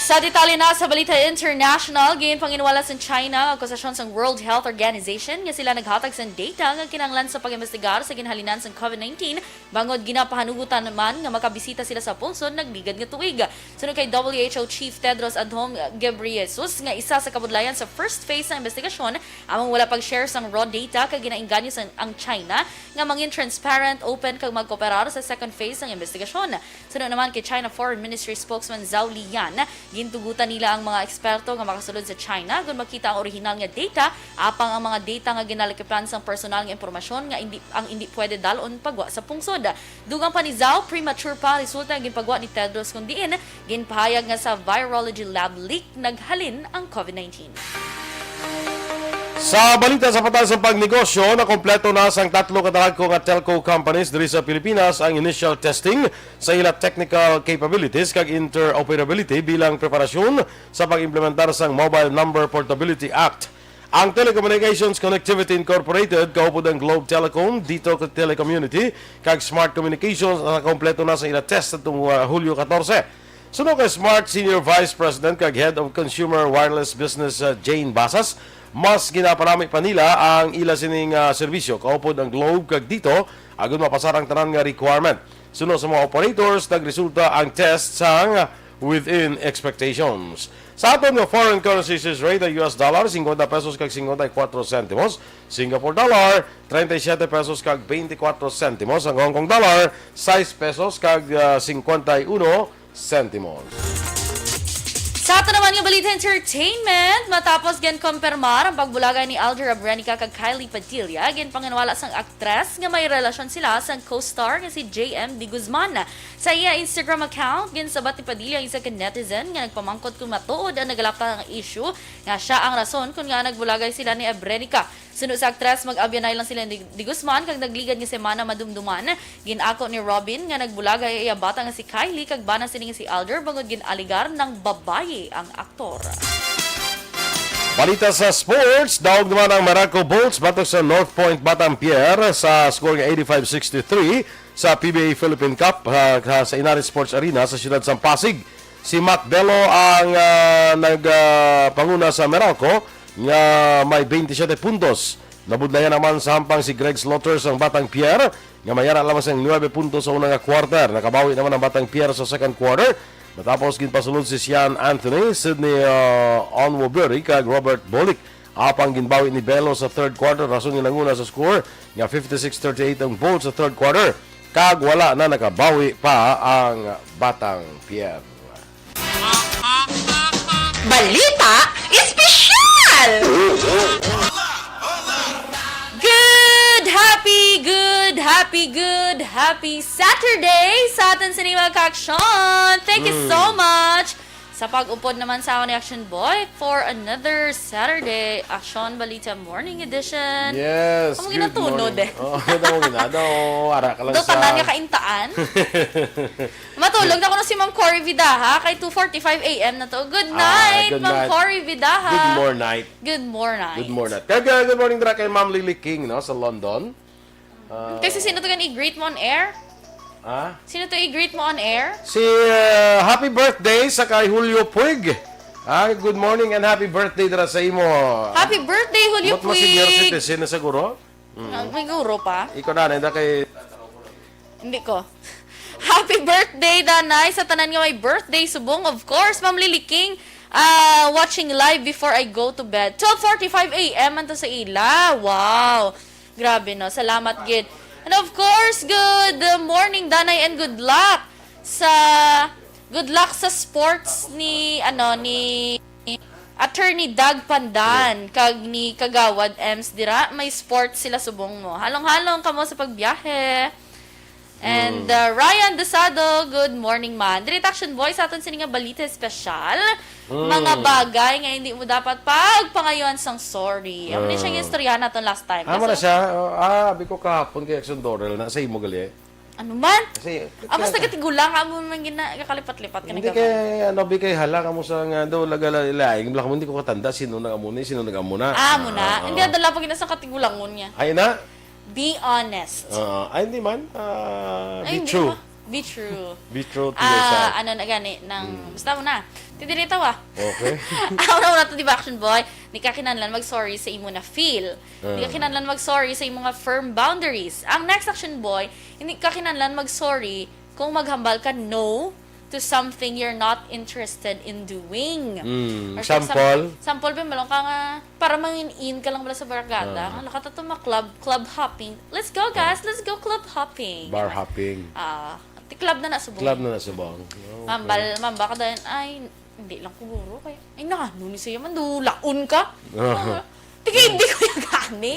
Sa detalye na sa balita international, ginpanginwala sa China ang akusasyon sa World Health Organization nga sila naghatag sa data nga kinahanglan sa pag-imbestigar sa ginhalinan sa COVID nineteen, bangod ginapahanugutan man nga makabisita sila sa pungsod nagligad nga tuig. Suno kay W H O Chief Tedros Adhanom Ghebreyesus nga isa sa kabudlayan sa first phase sa investigasyon among wala pag-share sang raw data kag ginainganyo sang ang China nga mangin transparent, open kag magkooperar sa second phase sang investigasyon. Suno naman kay China Foreign Ministry spokesman Zhao Liyan, gintugutan nila ang mga eksperto nga makasulod sa China kon makita ang orihinal nga data, apang ang mga data nga ginalakipan sang personal nga impormasyon nga indi, ang indi pwede dalon pagwa sa pungsod. Dugang pa ni Zhao, premature pa resulta ang ginpagwa ni Tedros, kun diin ginpahayag nga sa virology lab leak naghalin ang COVID nineteen. Sa balita sa patag sa pagnegosyo, nakompleto na sang tatlo ka dagko nga telco companies diri sa Pilipinas ang initial testing sa ila technical capabilities kag interoperability bilang preparasyon sa pag-implementar sang Mobile Number Portability Act. Ang Telecommunications Connectivity Incorporated, kaupod ang Globe Telecom, Dito Telecommunity, kag Smart Communications, nakakompleto na sa ila test atong, uh, Hulyo katorse. Suno kay Smart Senior Vice President kag Head of Consumer Wireless Business, uh, Jane Basas, mas ginapanami pa nila ang ila sining, uh, serbisyo, kaupod ang Globe kag Dito, agud mapasar ang tanan nga requirement. Suno sa mga operators, nagresulta ang test sang within expectations. Sa aton nga foreign currency exchange rate, ang U S dollar, cincuenta pesos kag cincuenta y cuatro centimos. Singapore dollar, treinta y siete pesos kag veinticuatro centimos. Ang Hong Kong dollar, sais pesos kag, ah, cincuenta y uno centimos. Sa ato naman nga balita entertainment, matapos ginkumpirmar ang pagbulagay ni Alder Abrenica kag Kylie Padilla, ginpanginwala sang aktres nga may relasyon sila sang co-star nga si J M De Guzman. Sa iya Instagram account, ginsabat ni Padilla ang isa ka netizen nga nagpamangkot kung matuod ang nagalapta nga issue nga siya ang rason kung ngaa nagbulagay sila ni Abrenica. Suno sa aktres, mag-abyanay lang sila ni De Guzman kag nagligad nga semana madumduman. Gin-ako ni Robin nga nagbulagay ang iya bata nga si Kylie kag bana sini nga si Alder bangod gin-alegar nang babayi ang aktor. Balita sa sports, daog naman ang Meralco Bolts batok sa North Point Batang Pier sa score nga eighty-five sixty-three sa P B A Philippine Cup, ha, ha, sa Inarit Sports Arena sa siyudad sang Pasig. Si Mac Bello ang, ah, nag, ah, panguna sa Meralco nga may twenty-seven puntos. Nabudlayan naman sa hampang si Greg Slaughter sang Batang Pier nga may ara lamang sang nuebe puntos sa una nga quarter. Nakabawi naman ang Batang Pier sa second quarter matapos ginpasulod si Sian Anthony, Sydney, ah, Onwubury kag Robert Bolick. Apang ginbawi ni Bello sa third quarter, rason nga nanguna sa score nga fifty-six thirty-eight ang Bolts sa third quarter, kag wala na nakabawi pa ang Batang Pier. Balita Espesyal! Good, happy, good, happy, good, happy Saturday sa aton sini mga ka-aksyon. Thank you so much sa pag-upod naman sa akon ni Action Boy for another Saturday Action Balita Morning Edition. Yes, Amo good ginatunod morning. Eh. Oh, amo gina, daw, ara ka lang Do sa tanan nga kaintaan. Matulog na kuno si Ma'am Cory Vidaha kay two forty-five A M na to. Good Ah, night, good Ma'am night. Cory Vidaha. Good morning. Good morning. Good morning. Kag, uh, good morning dira kay Ma'am Lily King, no, sa London. Uh, Kasi sino to gan i-greet mo on air? Ah? Sino to i-greet mo on air? Si, uh, happy birthday sa kay Julio Puig. Ah, good morning and happy birthday dira sa imo. Happy birthday, Julio Ambot mo senior Puig! Citizen na siguro? Ah, may guro pa. Ikaw na, nanda kay Hindi ko. Happy birthday, Danay, sa tanan nga may birthday subong. Of course, Ma'am Lily King, ah, watching live before I go to bed. Twelve forty-five A M man to sa ila. Wow. Grabe, no? Salamat gid. And of course, good morning, Danay, and good luck sa, good luck sa sports ni, ano, ni Attorney Doug Pandan, kag ni Kagawad Ems dira, may sports sila subong mo. Halong-halong kamo sa pagbiyahe. And, Mm. uh, Ryan Desado, good morning, man. Diri ta, Action Boy, sa aton sini nga balita espesyal. Mm. Mga bagay nga hindi mo dapat pagpangayoan sang sorry. Amo ni siya Mm. yung istorya naton last time. Amo na Kaso, siya. Oh, ah, abi ko kahapon kay Action Dorel na sa imo gali. Ano man? Kasi, Ah, basta kaya ka tigulang, amo man gina-, kakalipat-lipat ka Hindi na kay, ano, bi kay hala, kamo sa nga daw, laga-, la-, laing, bla, hindi ko katanda sino nag-amo ni, sino nag-amo na. Ah, amo na. Ah, Hindi, oo. Dala pa gina sa katigulangon niya. Ay na? Be honest. Ah, ay, hindi man. Ah, Ay, be hindi true. ma-, be true. Be true to Ah, yourself. Ano na gani, nang, Mm. basta mo na. Ti diri tawa. Okay. Ako na una to, di ba, Action Boy? Di ka kinahanglan mag-sorry sa imo na feel. Di ka Ah. kinahanglan mag-sorry sa imo nga firm boundaries. Ang next, Action Boy, hindi ka kinahanglan mag-sorry kung maghambal ka no to something you're not interested in doing. Mm, Or for exam-, sample? Sample, be, malong ka nga, para mangin-in ka lang bala sa barkada. Ah. Ang lakata to ma-club, club hopping. Let's go, guys. Ah. Let's go club hopping. Bar hopping. Ah, ti club na na subong. Club na na subong. Okay. Mambal, mamba ka dahil, ay, hindi lang siguro. Kaya, ay, nanu ni siya man, dulaon ka. Ah. Ah, tika, hindi ko yung gani.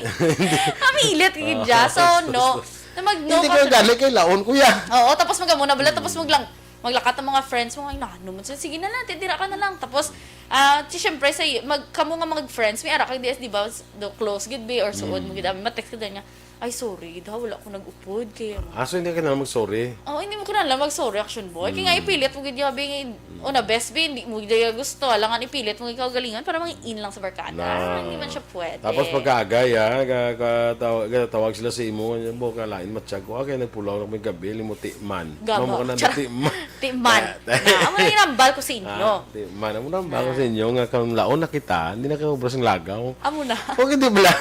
Mamilit yung Ah. dya. So, no. Na mag-no Hindi ka ko yung sa gani, kay laon ko yan. Oo, tapos mag-amo na bala, tapos maglang, maglakat ang mga friends mo, ay, nanu man. So, sige na lang, titira ka na lang. Tapos, ah, ti, syempre, sa, mag, kamo nga mga friends, may ara kag D S, di ba, do, close gid, be, or suod mo Mm. gid, ah, ma-text ka din nga, "Ay, sorry gid ha, wala ko nag-upod kay ano." Ah, so hindi ka na mag-sorry? Oo, hindi mo kinahanglan mag-sorry, Action Boy. Kaya nga Mm. ipilit mo gid yabi nga, Mm. o na best be, hindi mo gid gusto. Alangan ipilit mo ikaw galingan para mangin lang sa barkada. Na. Hindi man siya pwede. Tapos pagkaagay, ah, ka-, ka-, taw-, ka-, tawag sila sa imo, "Bo, ka lain, matsyag ko. Ah, kaya nagpulaw na ko may gabi, limuti man." Gaba. Mamo ka na Char-, nati man. Ti man. Ah, Na, amo na yung nambal ko sa inyo. Ah, ti man. Amo na nambal ko Ah. sa inyo nga kung laon na kita, hindi na kayo obra sang lagaw. Amo na. Okay, di ba?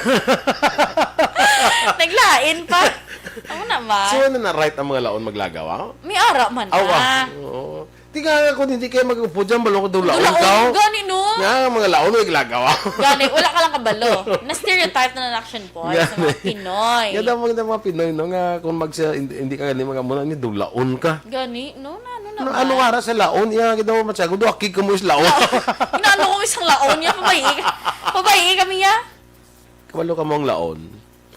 Naglain pa. Amo na man. So, ano na right ang mga laon maglagaw, ah? May ara man Awa. na. Oo. Di ka nga kung hindi kayo mag-upo dyan, balong ko daw laon Dulaon, ka, oh. Gani, no? Nga, mga laon, may lagaw, ah. Gani, wala ka lang kabalo. Na-stereotype na ng Action Boy sa mga Gani. Pinoy. Nga daw, mga, mga Pinoy, no? Nga kung mag-, hindi, hindi ka gani, mga muna, ni dulaon ka. Gani, no? Na, ano Ano, naman? Ano nga ra sa laon? Iya, kita mo, matsago, do, akig ka mo is laon. Laon. Inaano ko isang laon niya, pabayi. Pabayi kami niya. Kabalo ka mo ang laon?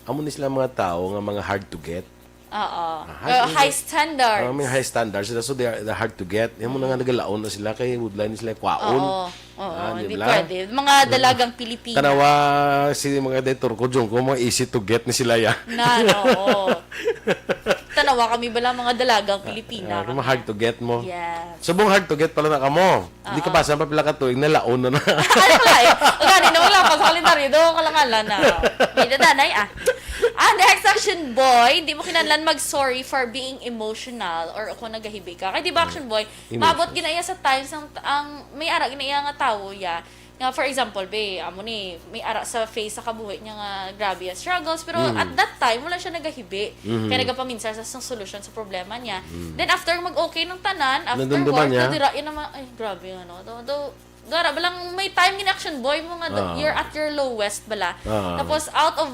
Amo ni sila mga tao nga mga hard to get. Oo. Ah, hard Uh, to high get. Standards. Ah, may high standards sila, so they are, they're hard to get. Yung mga Mm. nagalaon na sila, kay woodline sila kwaon. Oo. Oo, Ah, di hindi ba? Pwede. Mga Oo. dalagang Pilipina. Tanawa, si mga day Turko, Jungko, mga easy to get ni sila, ya. Na, no, oo. Tanawa kami bala, mga dalagang Pilipina Ah, kami. Mga hard to get mo. Yes. Subong hard to get pala na kamo. Di ka Oo. pa, sa pa pila ka tuig, nalaon na na. Ano pala eh? Ang gani na wala pa sa kalendaryo, do, kalangalan na. May dadanay, ah. Ah, next, Action Boy, hindi mo kinahanglan mag-sorry for being emotional or kung nagahibi ka. Kay di ba, Action Boy, Emotions. maabot ginaya sa times ang, ang may ara ginaya nga tawo, ya. Nga, for example, be, amo ni, may ara sa phase sa kabuhi niya nga grabe ang struggles, pero Mm. at that time, wala siya nagahibi. Mhm. Kaya nagapaminsar sa, sa solusyon sa problema niya. Mm. Then, after mag-okay ng tanan, after Nadumduman work, niya? nadira, yun naman, ay, grabe, ano, do, do, gara, balang may time gin Action Boy mo nga, Ah. you're at your lowest, bala. Ah. Tapos, out of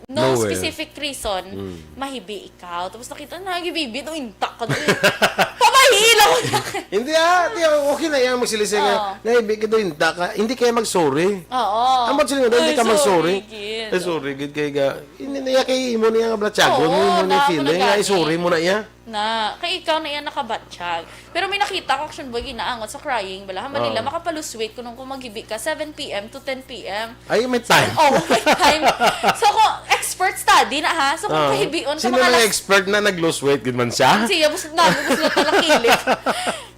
no Nowhere. specific reason, Mm. mahibi ikaw. Tapos nakita na, "Ay, bibi, do intak ka doon." Pabayi lang ko na. Hindi, ah, di, okay na yan, magsilisay nga. Oo. "Nahibi ka do intak ka." Hindi kaya mag-sorry. Oo. Ang ba't sila, hindi Ay, ka mag-sorry? sorry, gid. Ay, sorry, gid, kay ga-, hindi na iya kay imo na iya nga blatsagon, Oo, imo na na, feeling, wala nga, gani. i-sorry mo na iya. Na, kay ikaw na iya nakabatsyag. Pero may nakita ko, Action Boy, ginaangot sa crying, bala, ha, Manila, Oo. makapa-lose weight kung, kung maghibi ka, seven P M to ten P M. Ay, may time. Oh, may time. So, kung expert study na, ha? So, kung Oo. kahibion ka, Sino mga na alas expert na nag-lose weight, gid man siya? Siya, bus-, na, bus-, na lang kilit.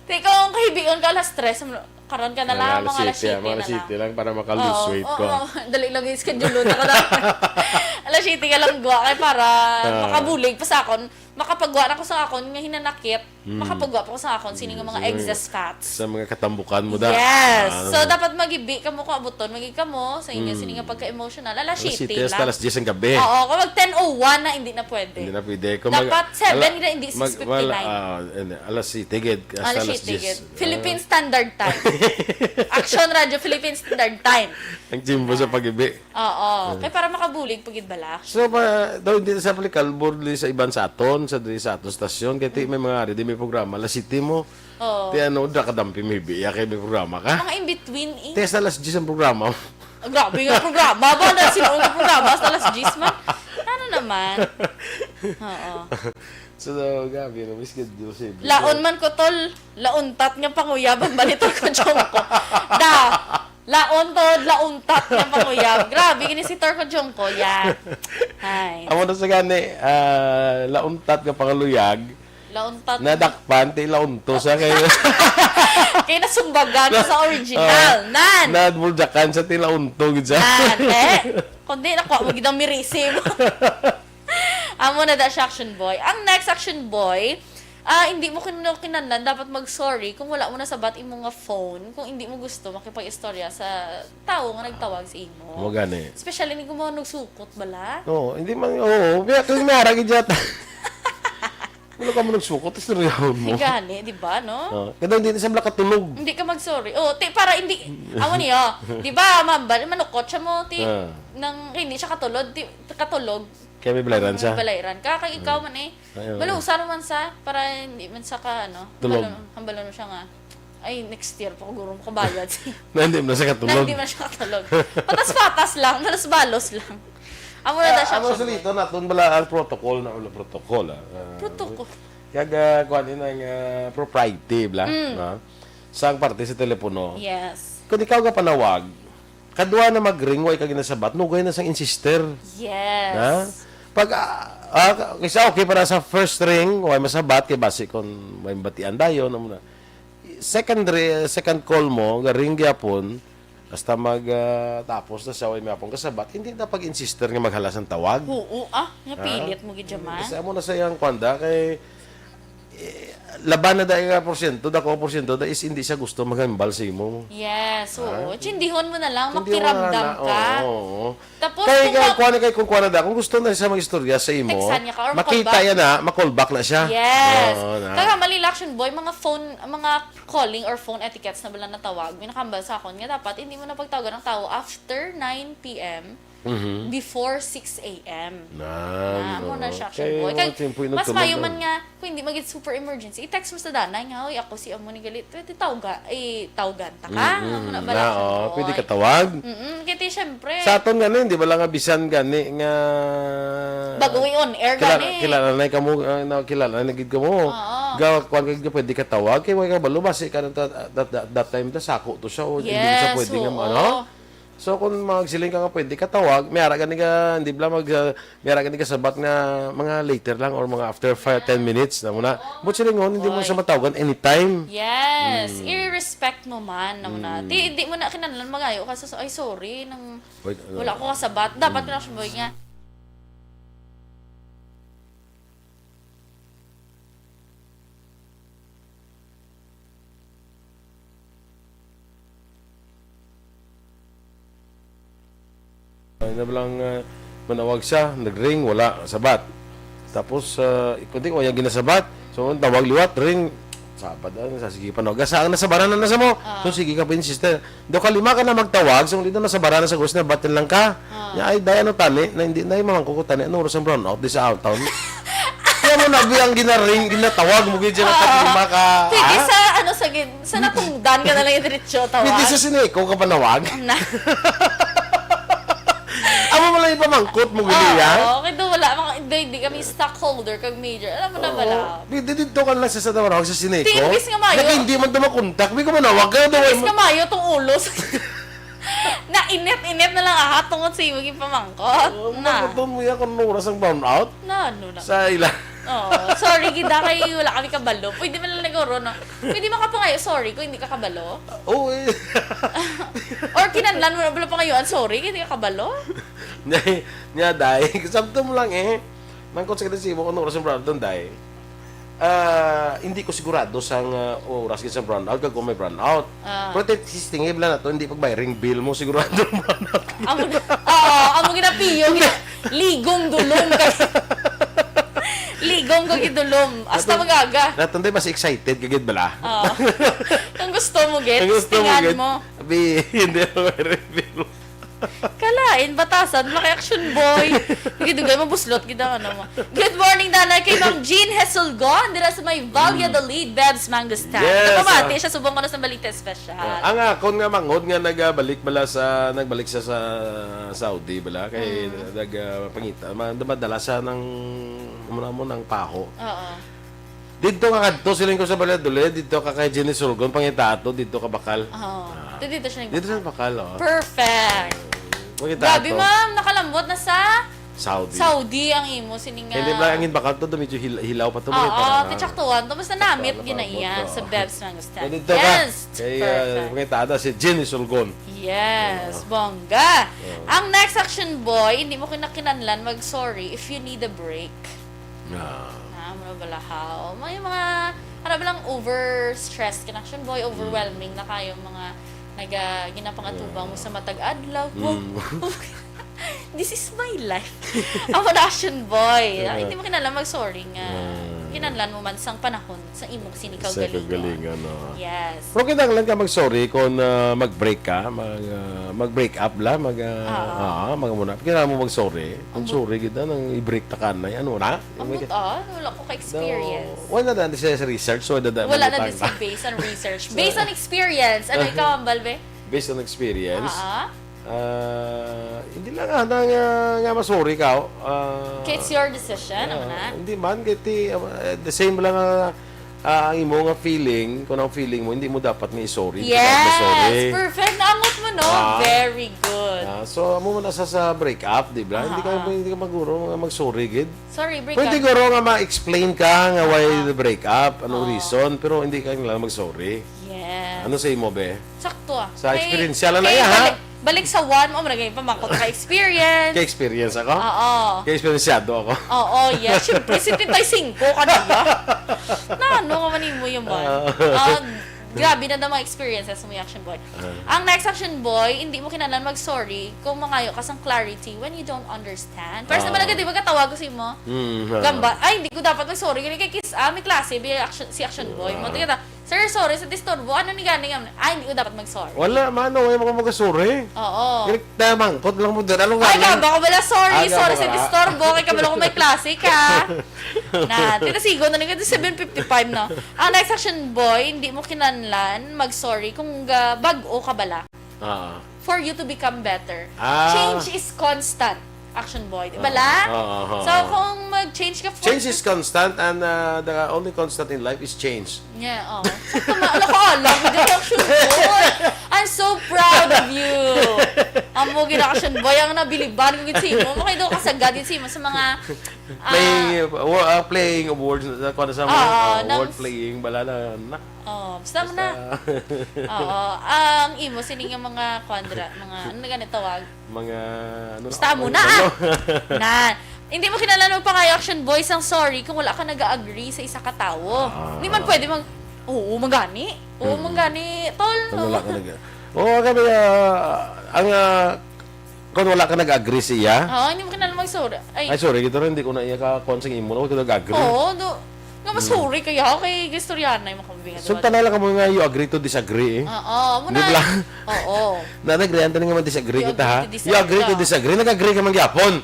Te, kung kahibion ka, alas tres, karon ka na lang, Alas mga alas siyete, siyete mga na alas siyete lang. lang para maka-lose Oo, weight oo, ko. oo. Dali lang yung schedule, no? Alas siyete ka lang gwa kay para Ah. makabulig pa sa akon. Makapagwa na ko sa akon nga hinanakit. Hmm. Makapagwa pa ko sa akon sini nga mga Sa mga, excess fats. sa mga katambukan mo da. Yes. Ah. So, dapat magibi kamo kung abuton, magi kamo sa inyo Hmm. sini nga pagka-emotional. Alas Alas siyete siyete hasta lang. alas diyes ang gabi. Oo, kung mag ten oh one na, hindi na pwede. Hindi na pwede. Kung mag-, Dapat seven ala-, na, hindi mag-, six fifty-nine. wala, ah, hindi. Alas siyete gid, hasta Alas alas siyete diyes. gid. Philippine Ah. Standard Time. Action Radio Philippine Standard Time. Ang chimbo sa Ah. pag-ibi. Oo. Ah. Kaya para makabulig pa gid bala. So, pa, daw hindi na sa aplikable sa iban sa aton. sa diri sa aton stasyon, kay ti may mga ari, di may programa, alas siyete mo. Oo. Ti ano, da kadampi maybe, ya kay may programa ka. Mga in between, eh. Ti sa alas diyes ang programa. Ah, grabe nga programa ba? Na sino nga programa sa alas diyes man? Ano naman? Oo. So, grabe, no, may schedule si Laon man ko, tol. Launtat nga panguyab ang balitor ko, Jong ko. Da, laon to, launtat nga panguyab. Grabe, gini si Tor ko, Jong ko. Yeah. Hi. Amo na sa gani, ah, launtat nga pangaluyag, Launtat. Nadakpan, ti launto sa kay Kay nasumbagan sa original. Ah, Nan! Nadbuljakan sa ti launto gid sa. Nan, eh. Kundi nakuha mo gid ang mirisim. Amo na da siya, Action Boy. Ang next, Action Boy, ah, hindi mo kin- kinahanglan dapat mag-sorry kung wala mo nasabat imo nga phone, kung hindi mo gusto makipag-istorya sa tawo nga nagtawag sa imo. Mo gani. Especially ni kung mga nagsukot bala. Oo, hindi man, oo, biya kung nara gid yata. Wala ka mo nagsukot, istoryahon mo. Gani, di ba, no? Oh, kada hindi na siya makatulog. Hindi ka mag-sorry. Oh, ti, para hindi, amo niya, di ba, mambal, manukot siya mo, ti, Ah. nang hindi siya katulog, ti, katulog. Kaya may balayran siya. May balayran ka, kay ikaw man eh. Ay, oo. Balusan naman sa, para hindi man sa ka, ano, Tulog. Hambalon, hambalon mo siya nga. Ay, next year pa ko guro makabayad. Na hindi mo na siya Na katulog. hindi man siya katulog. Patas-patas lang, balos-balos lang. Amo na Ah, siya. amo sa lito naton bala ang protocol na, wala protocol, ah. Ah, Protocol. Kag ah, kuan ini ang ah, propriety bla, Mm. no? Sa ang parte sa telepono. Yes. Kung ikaw ka panawag, kadwa na mag-ring, way ka ginasabat, nugay na sang insister. Yes. Ha? Pag ah, ah, kisa okay para sa first ring, way masabat kay basi kung may batian dayon, amo na. Second ri- second call mo, ga-ring gyapon, hasta mag ah, tapos na siya, way may apong kasabat, hindi na pag-insister nga maghalas ang tawag. Oo, ah, napilit mo gid man. Kasi amo na sa iyang kwanda kay eh, laban na dahil nga porsyento, dako nga porsyento, dahil is hindi siya gusto maghambal sa imo. Yes, oo. Ah. Tsindihon mo na lang, Hindi mo makiramdam na- ka. Oo, oo. Tapos, Kay kung kay ma- kuan kay kung kuan na da, kung gusto na siya mag-istorya sa imo, Textan niya ka or makita ma-call back. Yan na, ma-call back na siya. Yes. Oo, na. Kaya mali lang, Action Boy, mga phone, mga calling or phone etiquettes na bala natawag, may nakambal sa akon nga dapat hindi mo na pagtawagan ang tao after nine p.m. Mhm. before six a.m. Nan, Na, amo na oo. siya, Action Kay Boy. mga Kay, tiyempo yung mas mayo nagtulog. Man nga, kung hindi magit super emergency, i-text mo sa danay nga, "Uy, ako si amo ni Galit." Pwede tawga, eh, tawgan ta ka. Mm-mm. Amo na Na, bala, Action oo. Boy. Pwede ka tawag. Mm-mm. Kaya ti, syempre. Sa aton gani, di ba lang nga bisan gani nga Bago i-on air kilala, gani. Kilala na kamo, ah, na kilala na gid kamo. Oo. Ga kuan ka gid, pwede ka tawag kay way ka balo basi ka na that, that, that, that time ta sako to siya o hindi mo siya Yes, pwede nga oo. Ano. So kung magsiling ka nga pwede ka tawag, may ara gani ka hindi bala mag ah, may ara gani ka sabat nga mga later lang or mga after five ten minutes na muna. But silingon hindi mo Oy. Siya matawagan anytime. Yes, Mm. i-respect mo man na muna. Mm. Di, di mo na kinahanglan mangayo ka sa, "Ay, sorry, nang Wait, ano? Wala ko kasabat." Dapat ko na siya nga. Ay, na lang ah, manawag siya, nag-ring, wala, sabat. Tapos, uh, kundi ko yung ginasabat. So, ang tawag liwat, ring, sabat, ah, sa sige pa, no? Gasa ang nasabaran na sa mo. Ah. So, sige ka pa, sister. Do kalima ka na magtawag, so, dito nasabaran na sa gusto na, batin lang ka. Ah. Nya, ay, dahil ano tani, na hindi na yung mamangko ko tani, ano oras ang brown out, di sa outtown? Kaya mo nabi ang ginaring, ginatawag mo, gid siya, Ah. kalima ka, Pwede ha? Sa, ano, sa, gin- sa natungdan ka na lang yung diretso, tawag. Pwede sa sineko ka panawag? Na. Amo mo lang ipamangkot mo, gini, ha? Oo, kaya wala, mga, hindi, hindi kami stockholder kag major. Alam mo na bala. Di, di, dito ka lang sa, sa tawag sa sineko. Di, imbis nga mayo. Nag-, hindi man tumakontak. May kumanawag ka daw. Imbis nga mayo tong ulo. Na init-init na lang aha tungod sa imo gipamangkot. Oh, Na. Mangkuton mo yan kung ano oras ang brown out. Na, ano na. Sa ila. Oh, sorry gid ah, kay wala kami kabalo. Pwede man lang naguro, no? Pwede makapangayo, sorry, kung hindi ka kabalo. Oo, eh. Or kinahanglan mo na pala pangayuan, sorry, kung hindi ka kabalo. Nya, nya, day. Sabto mo lang, eh. Mangkot sa kadisibo kung ano oras ang brown out, day. Ah, hindi ko sigurado sa nga oras sa brown out kag kung may brown out. Ah. Pero testing lang nato, hindi pag may ring bill mo sigurado ang brown out. Amo na. Oo, amo ginapiyo. Gina- Ligong dulong kay. Ligong ko gidulom. Hasta magaga. Naton, day, mas excited ka gid bala. Oo. Kung gusto mo, gid, Kung gusto mo, testingan gid. Mo. Abi, hindi mo may ring bill. Kalain, batasan, laki action boy. Dugay-dugay, mabuslot, gid ang ano mo. Good morning, Danay, kay Ma'am Jean Hesulgon, dira sa may Valladolid, Bebs Mangostan. Yes, Kapamati ah. Siya subong ko na sa Balite Special. Ah, ang akon nga manghod nga nagabalik bala sa nagbalik sa, sa Saudi bala kay nag ah, pangita ma- madala sa nang muna mo ng paho. Oo. Dito ka kadto siling ko sa Valladolid, dito ka kay Jenny Sulgon pangita ato dito ka bakal. Oo. Dito, dito siya Dito sa bakal, oh. Perfect. Pangita Grabe, ato. Ma'am. Nakalamot na sa Saudi. Saudi ang imo sining nga. Hindi ba ang bakal to medyo hil- hilaw pa to Oo, para tichaktuan to. Basta namit Sakto, ginaiya nakalamot, sa oo. Bebs Mangostan. So, dito ka. Yes. Kay Perfect. uh, pangita ato si Jenny Sulgon. Yes, bongga. Ang next action boy, hindi mo kinakinanlan mag-sorry if you need a break. Ah. Ah, mura bala how? May mga, ano ba lang, overstressed ka na action boy, overwhelming na kayo mga naga ginapangatubang mo sa matag adlaw. Mm. This is my life. Ako na action boy. Ah, Yeah. hindi mo kinahanglan mag-sorry nga. Ah. Kinahanglan mo man sang panahon sa imong sini Sa kaugalingon. Kaugalingon, no? Yes. Pero kinahanglan ka mag-sorry kung ah, mag-break ka, mag, ah, mag-break up la, mag, ah, Ah. ah, mag muna. Kailangan mo mag-sorry. Kung sorry gid na, nang i-break ta ka na, ano na? Ambot ah, wala ko ka-experience. No, wala na sa sa research, so wala na Wala na nabutang din ka. sa based on research. Based on experience, ano ikaw, Ambal, be? Based on experience, Ah, ah, hindi lang nga, nga, nga ma-sorry ka. Ah, Okay, it's your decision, ano ah, na? Hindi man, kaya ti, ah, the same lang nga ah, ang imo nga feeling, kung ang feeling mo, hindi mo dapat nga i-sorry. Hindi ka dapat Yes! ma-sorry. Perfect! Naangot mo, no? Ah. Very good. Ah, so, amo man sa, sa break up, di ba? Hindi ka, Ah, ah. hindi ka maguro nga mag-sorry gid. Sorry, break Pwede up. guro nga ma-explain ka nga why Ah. the break up, anong Ah. reason, pero hindi ka lang mag-sorry. Yes. Ano sa imo, be? Sakto ah. Sa Kay- experience, siya lang na kay iya, ha? balik, balik sa one, oh, maragay pa, mangkot ka experience. Kay experience ako? Oo. Kay experienceado ako? Oo, yes. Siyempre, setenta y cinco ka na ba? Na ano ka man mo yung man? Ah. Ah, grabe na daw mga experiences mo, action boy. Ang next action boy, hindi mo kinahanglan mag-sorry kung mangayo ka sang clarity when you don't understand. First naman Ah. agad, di ba, katawag ko sa imo? Mm, ah. Gamba, ay, hindi ko dapat mag-sorry. Ganun kay kiss, ah, may klase, bi, action, si action boy. Mo, tingnan ta, "Sir, sorry sa disturbo. Ano ni gani nga?" Ay, hindi ko dapat mag-sorry. Wala man, wala mo mag-sorry. Oo. Kaya mangkot lang mo dyan. Anong Ay, wala? gamba ko wala. Sorry, Ah, sorry gamba sa ka. Disturbo. Kay kabalo ko may klase ka. Na, tinasigo na nito, seven fifty-five na. Ang next action boy, hindi mo kinahanglan mag-sorry kung ah, bag-o ka bala. Ah. For you to become better. Ah. Change is constant. Action boy. Di ba Ah, la? ah, ah, ah, So, ah. kung mag-change ka for Change is constant and uh, the only constant in life is change. Yeah, oh. Sakto ma-, ala ka, alam mo, action boy. I'm so proud of you. Amo gid action boy, ang nabiliban ko gid sa imo. Makay daw kasagad gid sa imo sa mga ah, Playing, uh, wo- uh, playing awards, uh, kuwan sa mga Ah, uh, nang- award playing, bala na, na. Oh, basta mo na. Basta, Oo. Ang imo, sini nga mga kwadra, mga, ano na gani tawag? mga, ano, Basta mo ano, na, ano. ah. Na. Hindi mo kinahanglan magpangayo action boy sang sorry kung wala ka nag-agree sa isa ka tawo. Ah. Hindi man pwede mag, "Oo, magani. Oo, Mm. magani, tol." Kung wala ka nag- Oo, kami, ah, ang, ah, kung wala ka nag-agree sa iya, Oo, hindi mo kinahanglan mag-sorry. Ay, ay, sorry, gito rin, hindi ko na iya ka, kung sa imo, wala ko nag-agree. Oo, do, nga mas sorry kaya ako kay Gistoryanay makabingan. So, tanay lang kamo nga you agree to disagree, eh. Oo, mo Di na. ba? Oo. Na nag-agree, naman disagree You kita, ha? agree to You agree to disagree. Disagree. Nag-agree ka man gyapon.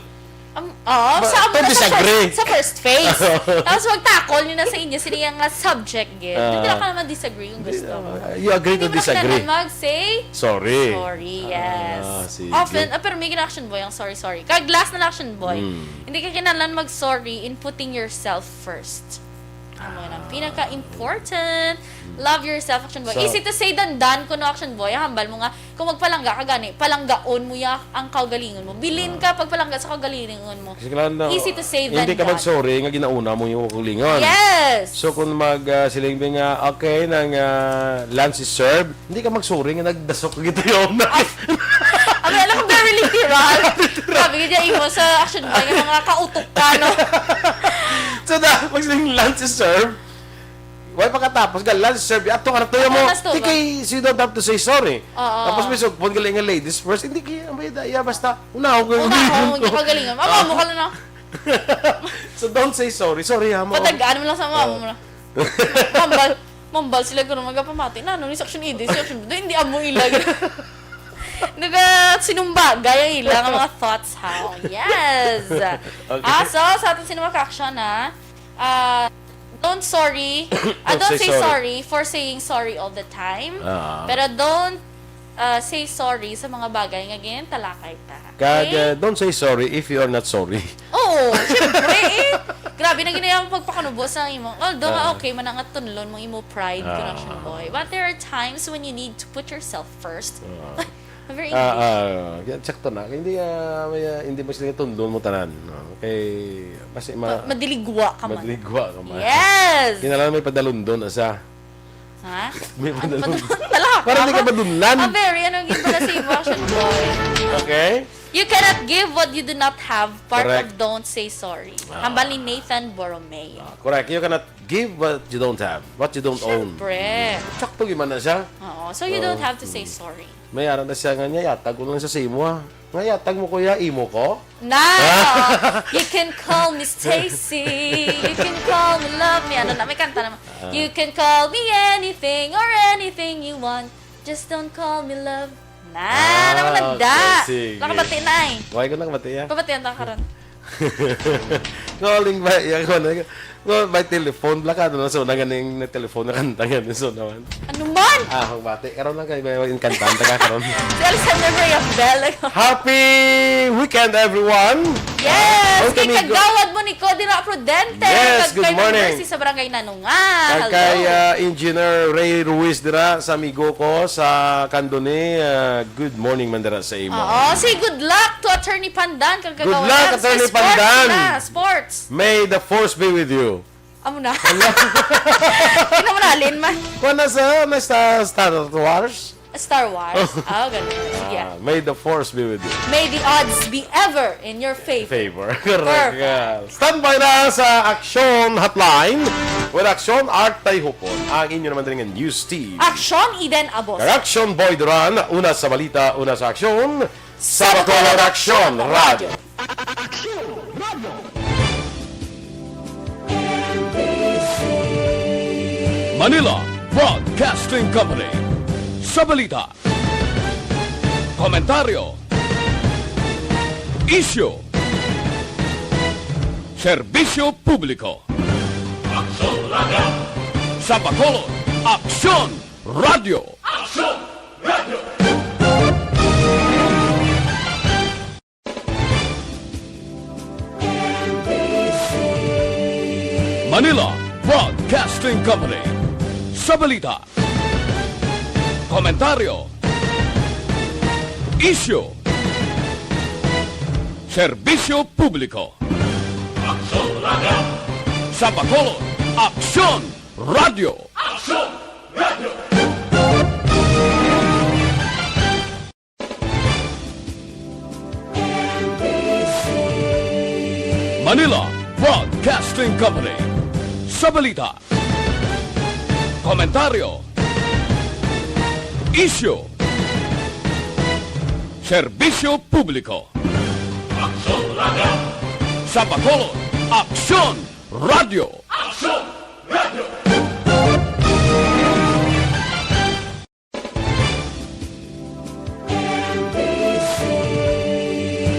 Um, oh, Ba- sa, to sa, disagree. first, sa first phase. Tapos magtakol niyo na sa inyo, sila yung nga subject, gid. Ah. Hindi ka naman disagree kung gusto mo. You agree to Hindi mo na disagree. kailangan mag-say, Sorry. Sorry, yes. Ah, sige. Often, ah, pero may gina-action boy ang sorry, sorry. Kag last na lang action boy. Mm. Hindi ka kinahanglan mag-sorry in putting yourself first. Amo na ang pinaka-important. Love yourself, action boy. So- Easy to say than done, kuno action boy. Hambal mo nga, kung magpalangga ka gani, palanggaon mo ya ang kaugalingon mo. Bilin ka pagpalangga sa kaugalingon mo. Kasi kailangan na, Easy to say than hindi ka done. Mag-sorry nga ginauna mo yung kulingon. Yes! So kung mag uh, siling nga, okay, nang uh, lunch is served, hindi ka mag-sorry nga nagdasok ka gito yung na. Ay, alam mo, very literal. Grabe ka dyan, imo sa action boy, yung mga kautok ka, no? So da, pag siling lunch is served, why pagkatapos ka lunch is served, ato ka na tuyo mo. Ato na, stop. Hindi kay, so you don't have to say sorry. Oo. Tapos may sugpon galing nga ladies first, hindi kaya, ang bayad, iya, basta, una ako. Una ako, hindi ka galing. Mama mo ka na, no? So don't say sorry. Sorry ha mo. Patagaan mo lang sa mama Oo. mo na. Mambal, mambal sila gano'n magapamati. Na, ano ni section E D, section B D, hindi amo ilag. Naga sinumbagay ang ila nga mga thoughts, ha? Yes! Okay. Ah, so, sa aton sino ka-action, ha? Ah, don't sorry. Ah, don't say sorry for saying sorry all the time. Ah. Pero don't, ah, say sorry sa mga bagay nga gintalakay ta. Kag, okay? Uh, don't say sorry if you are not sorry. Oo, syempre, eh. Grabe na ginaya ang pagpakanubo sa imo. Although nga, ah, okay man nga tunlon mo imo pride, ah, connection boy. But there are times when you need to put yourself first. Ah. Very English. Ah, ah, yan, sakto na. Hindi, ah, may, ah, hindi mo sila tunlon mo tanan, no? Kay, basi ma-, Ma-, madiligwa ka man. Madiligwa ka man. Yes! Kinahanglan may padalundon, asa? Ha? May padalundon. Ano padalundon? Talaka. Para hindi ka madunlan. Ah, very, ano, yung pala sa imo, action boy. Okay? You cannot give what you do not have, part of don't say sorry. Correct. Ah. Hambal ni Nathan Borromeo. Ah, correct. You cannot give what you don't have, what you don't own. Siyempre. Sakto gyud man na siya. Oo. So you don't have to say sorry. May ara na siya nga niya, "Yatag ko lang sa imo, ha." Nga, "Yatag mo, kuya, imo ko?" Na! You can call me Stacy. You can call me love me. Ano na, may kanta naman. Ah. You can call me anything or anything you want. Just don't call me love. Na, ah, naman nagda. Okay, sige. Nakabati na eh. Why ko nakabati, ah? Pabatian ta karon. Calling by, yan ko na. Well, by telephone, blakado na, so, na ganing na telephone na kanta nga, so, naman. Ano man? Ah, ang bati. Karon lang kayo, may, may kantanta ka karon. Si Alexander Rayabel. Happy weekend, everyone. Yes, kay Kagawad mo ni Cody na Prudente. Yes, good morning. Kag kay Mercy sa Barangay Nanunga. Kag kay, hello, ah, Engineer Ray Ruiz dira sa amigo ko sa Candoni. Ah, good morning man dira sa imo. Oo, say good luck to Attorney Pandan. Kag good luck, Kagawad Attorney Pandan. Sports na, sports. May the force be with you. Amo na. Hindi naman halin man. Kuha na sa, na sa Star Wars? Star Wars? Oh. Ah, ganun. Sige. Ah, may the force be with you. May the odds be ever in your favor. Favor. Correct. Perfect. Yeah. Standby na sa Aksyon Hotline with Aksyon Art Tayhupon. Ang inyo naman rin nga news team. Aksyon Eden Abos. Kag Aksyon Boy Duran. Una sa balita, una sa aksyon. Sa Bacolod Aksyon Radyo. Aksyon Radyo. Manila Broadcasting Company. Sa balita, komentaryo, isyu, serbisyo publiko. Aksyon Radyo. Sa Bacolod, Aksyon Radyo. Aksyon Radyo. Manila Broadcasting Company. Sa balita, komentaryo, isyu, serbisyo publiko. Aksyon Radyo. Sa Bacolod, Aksyon Radyo. Aksyon Radyo. Manila Broadcasting Company. Sa balita, komentaryo, isyu, serbisyo publiko. Aksyon Radyo. Sa Bacolod, Aksyon Radyo. Aksyon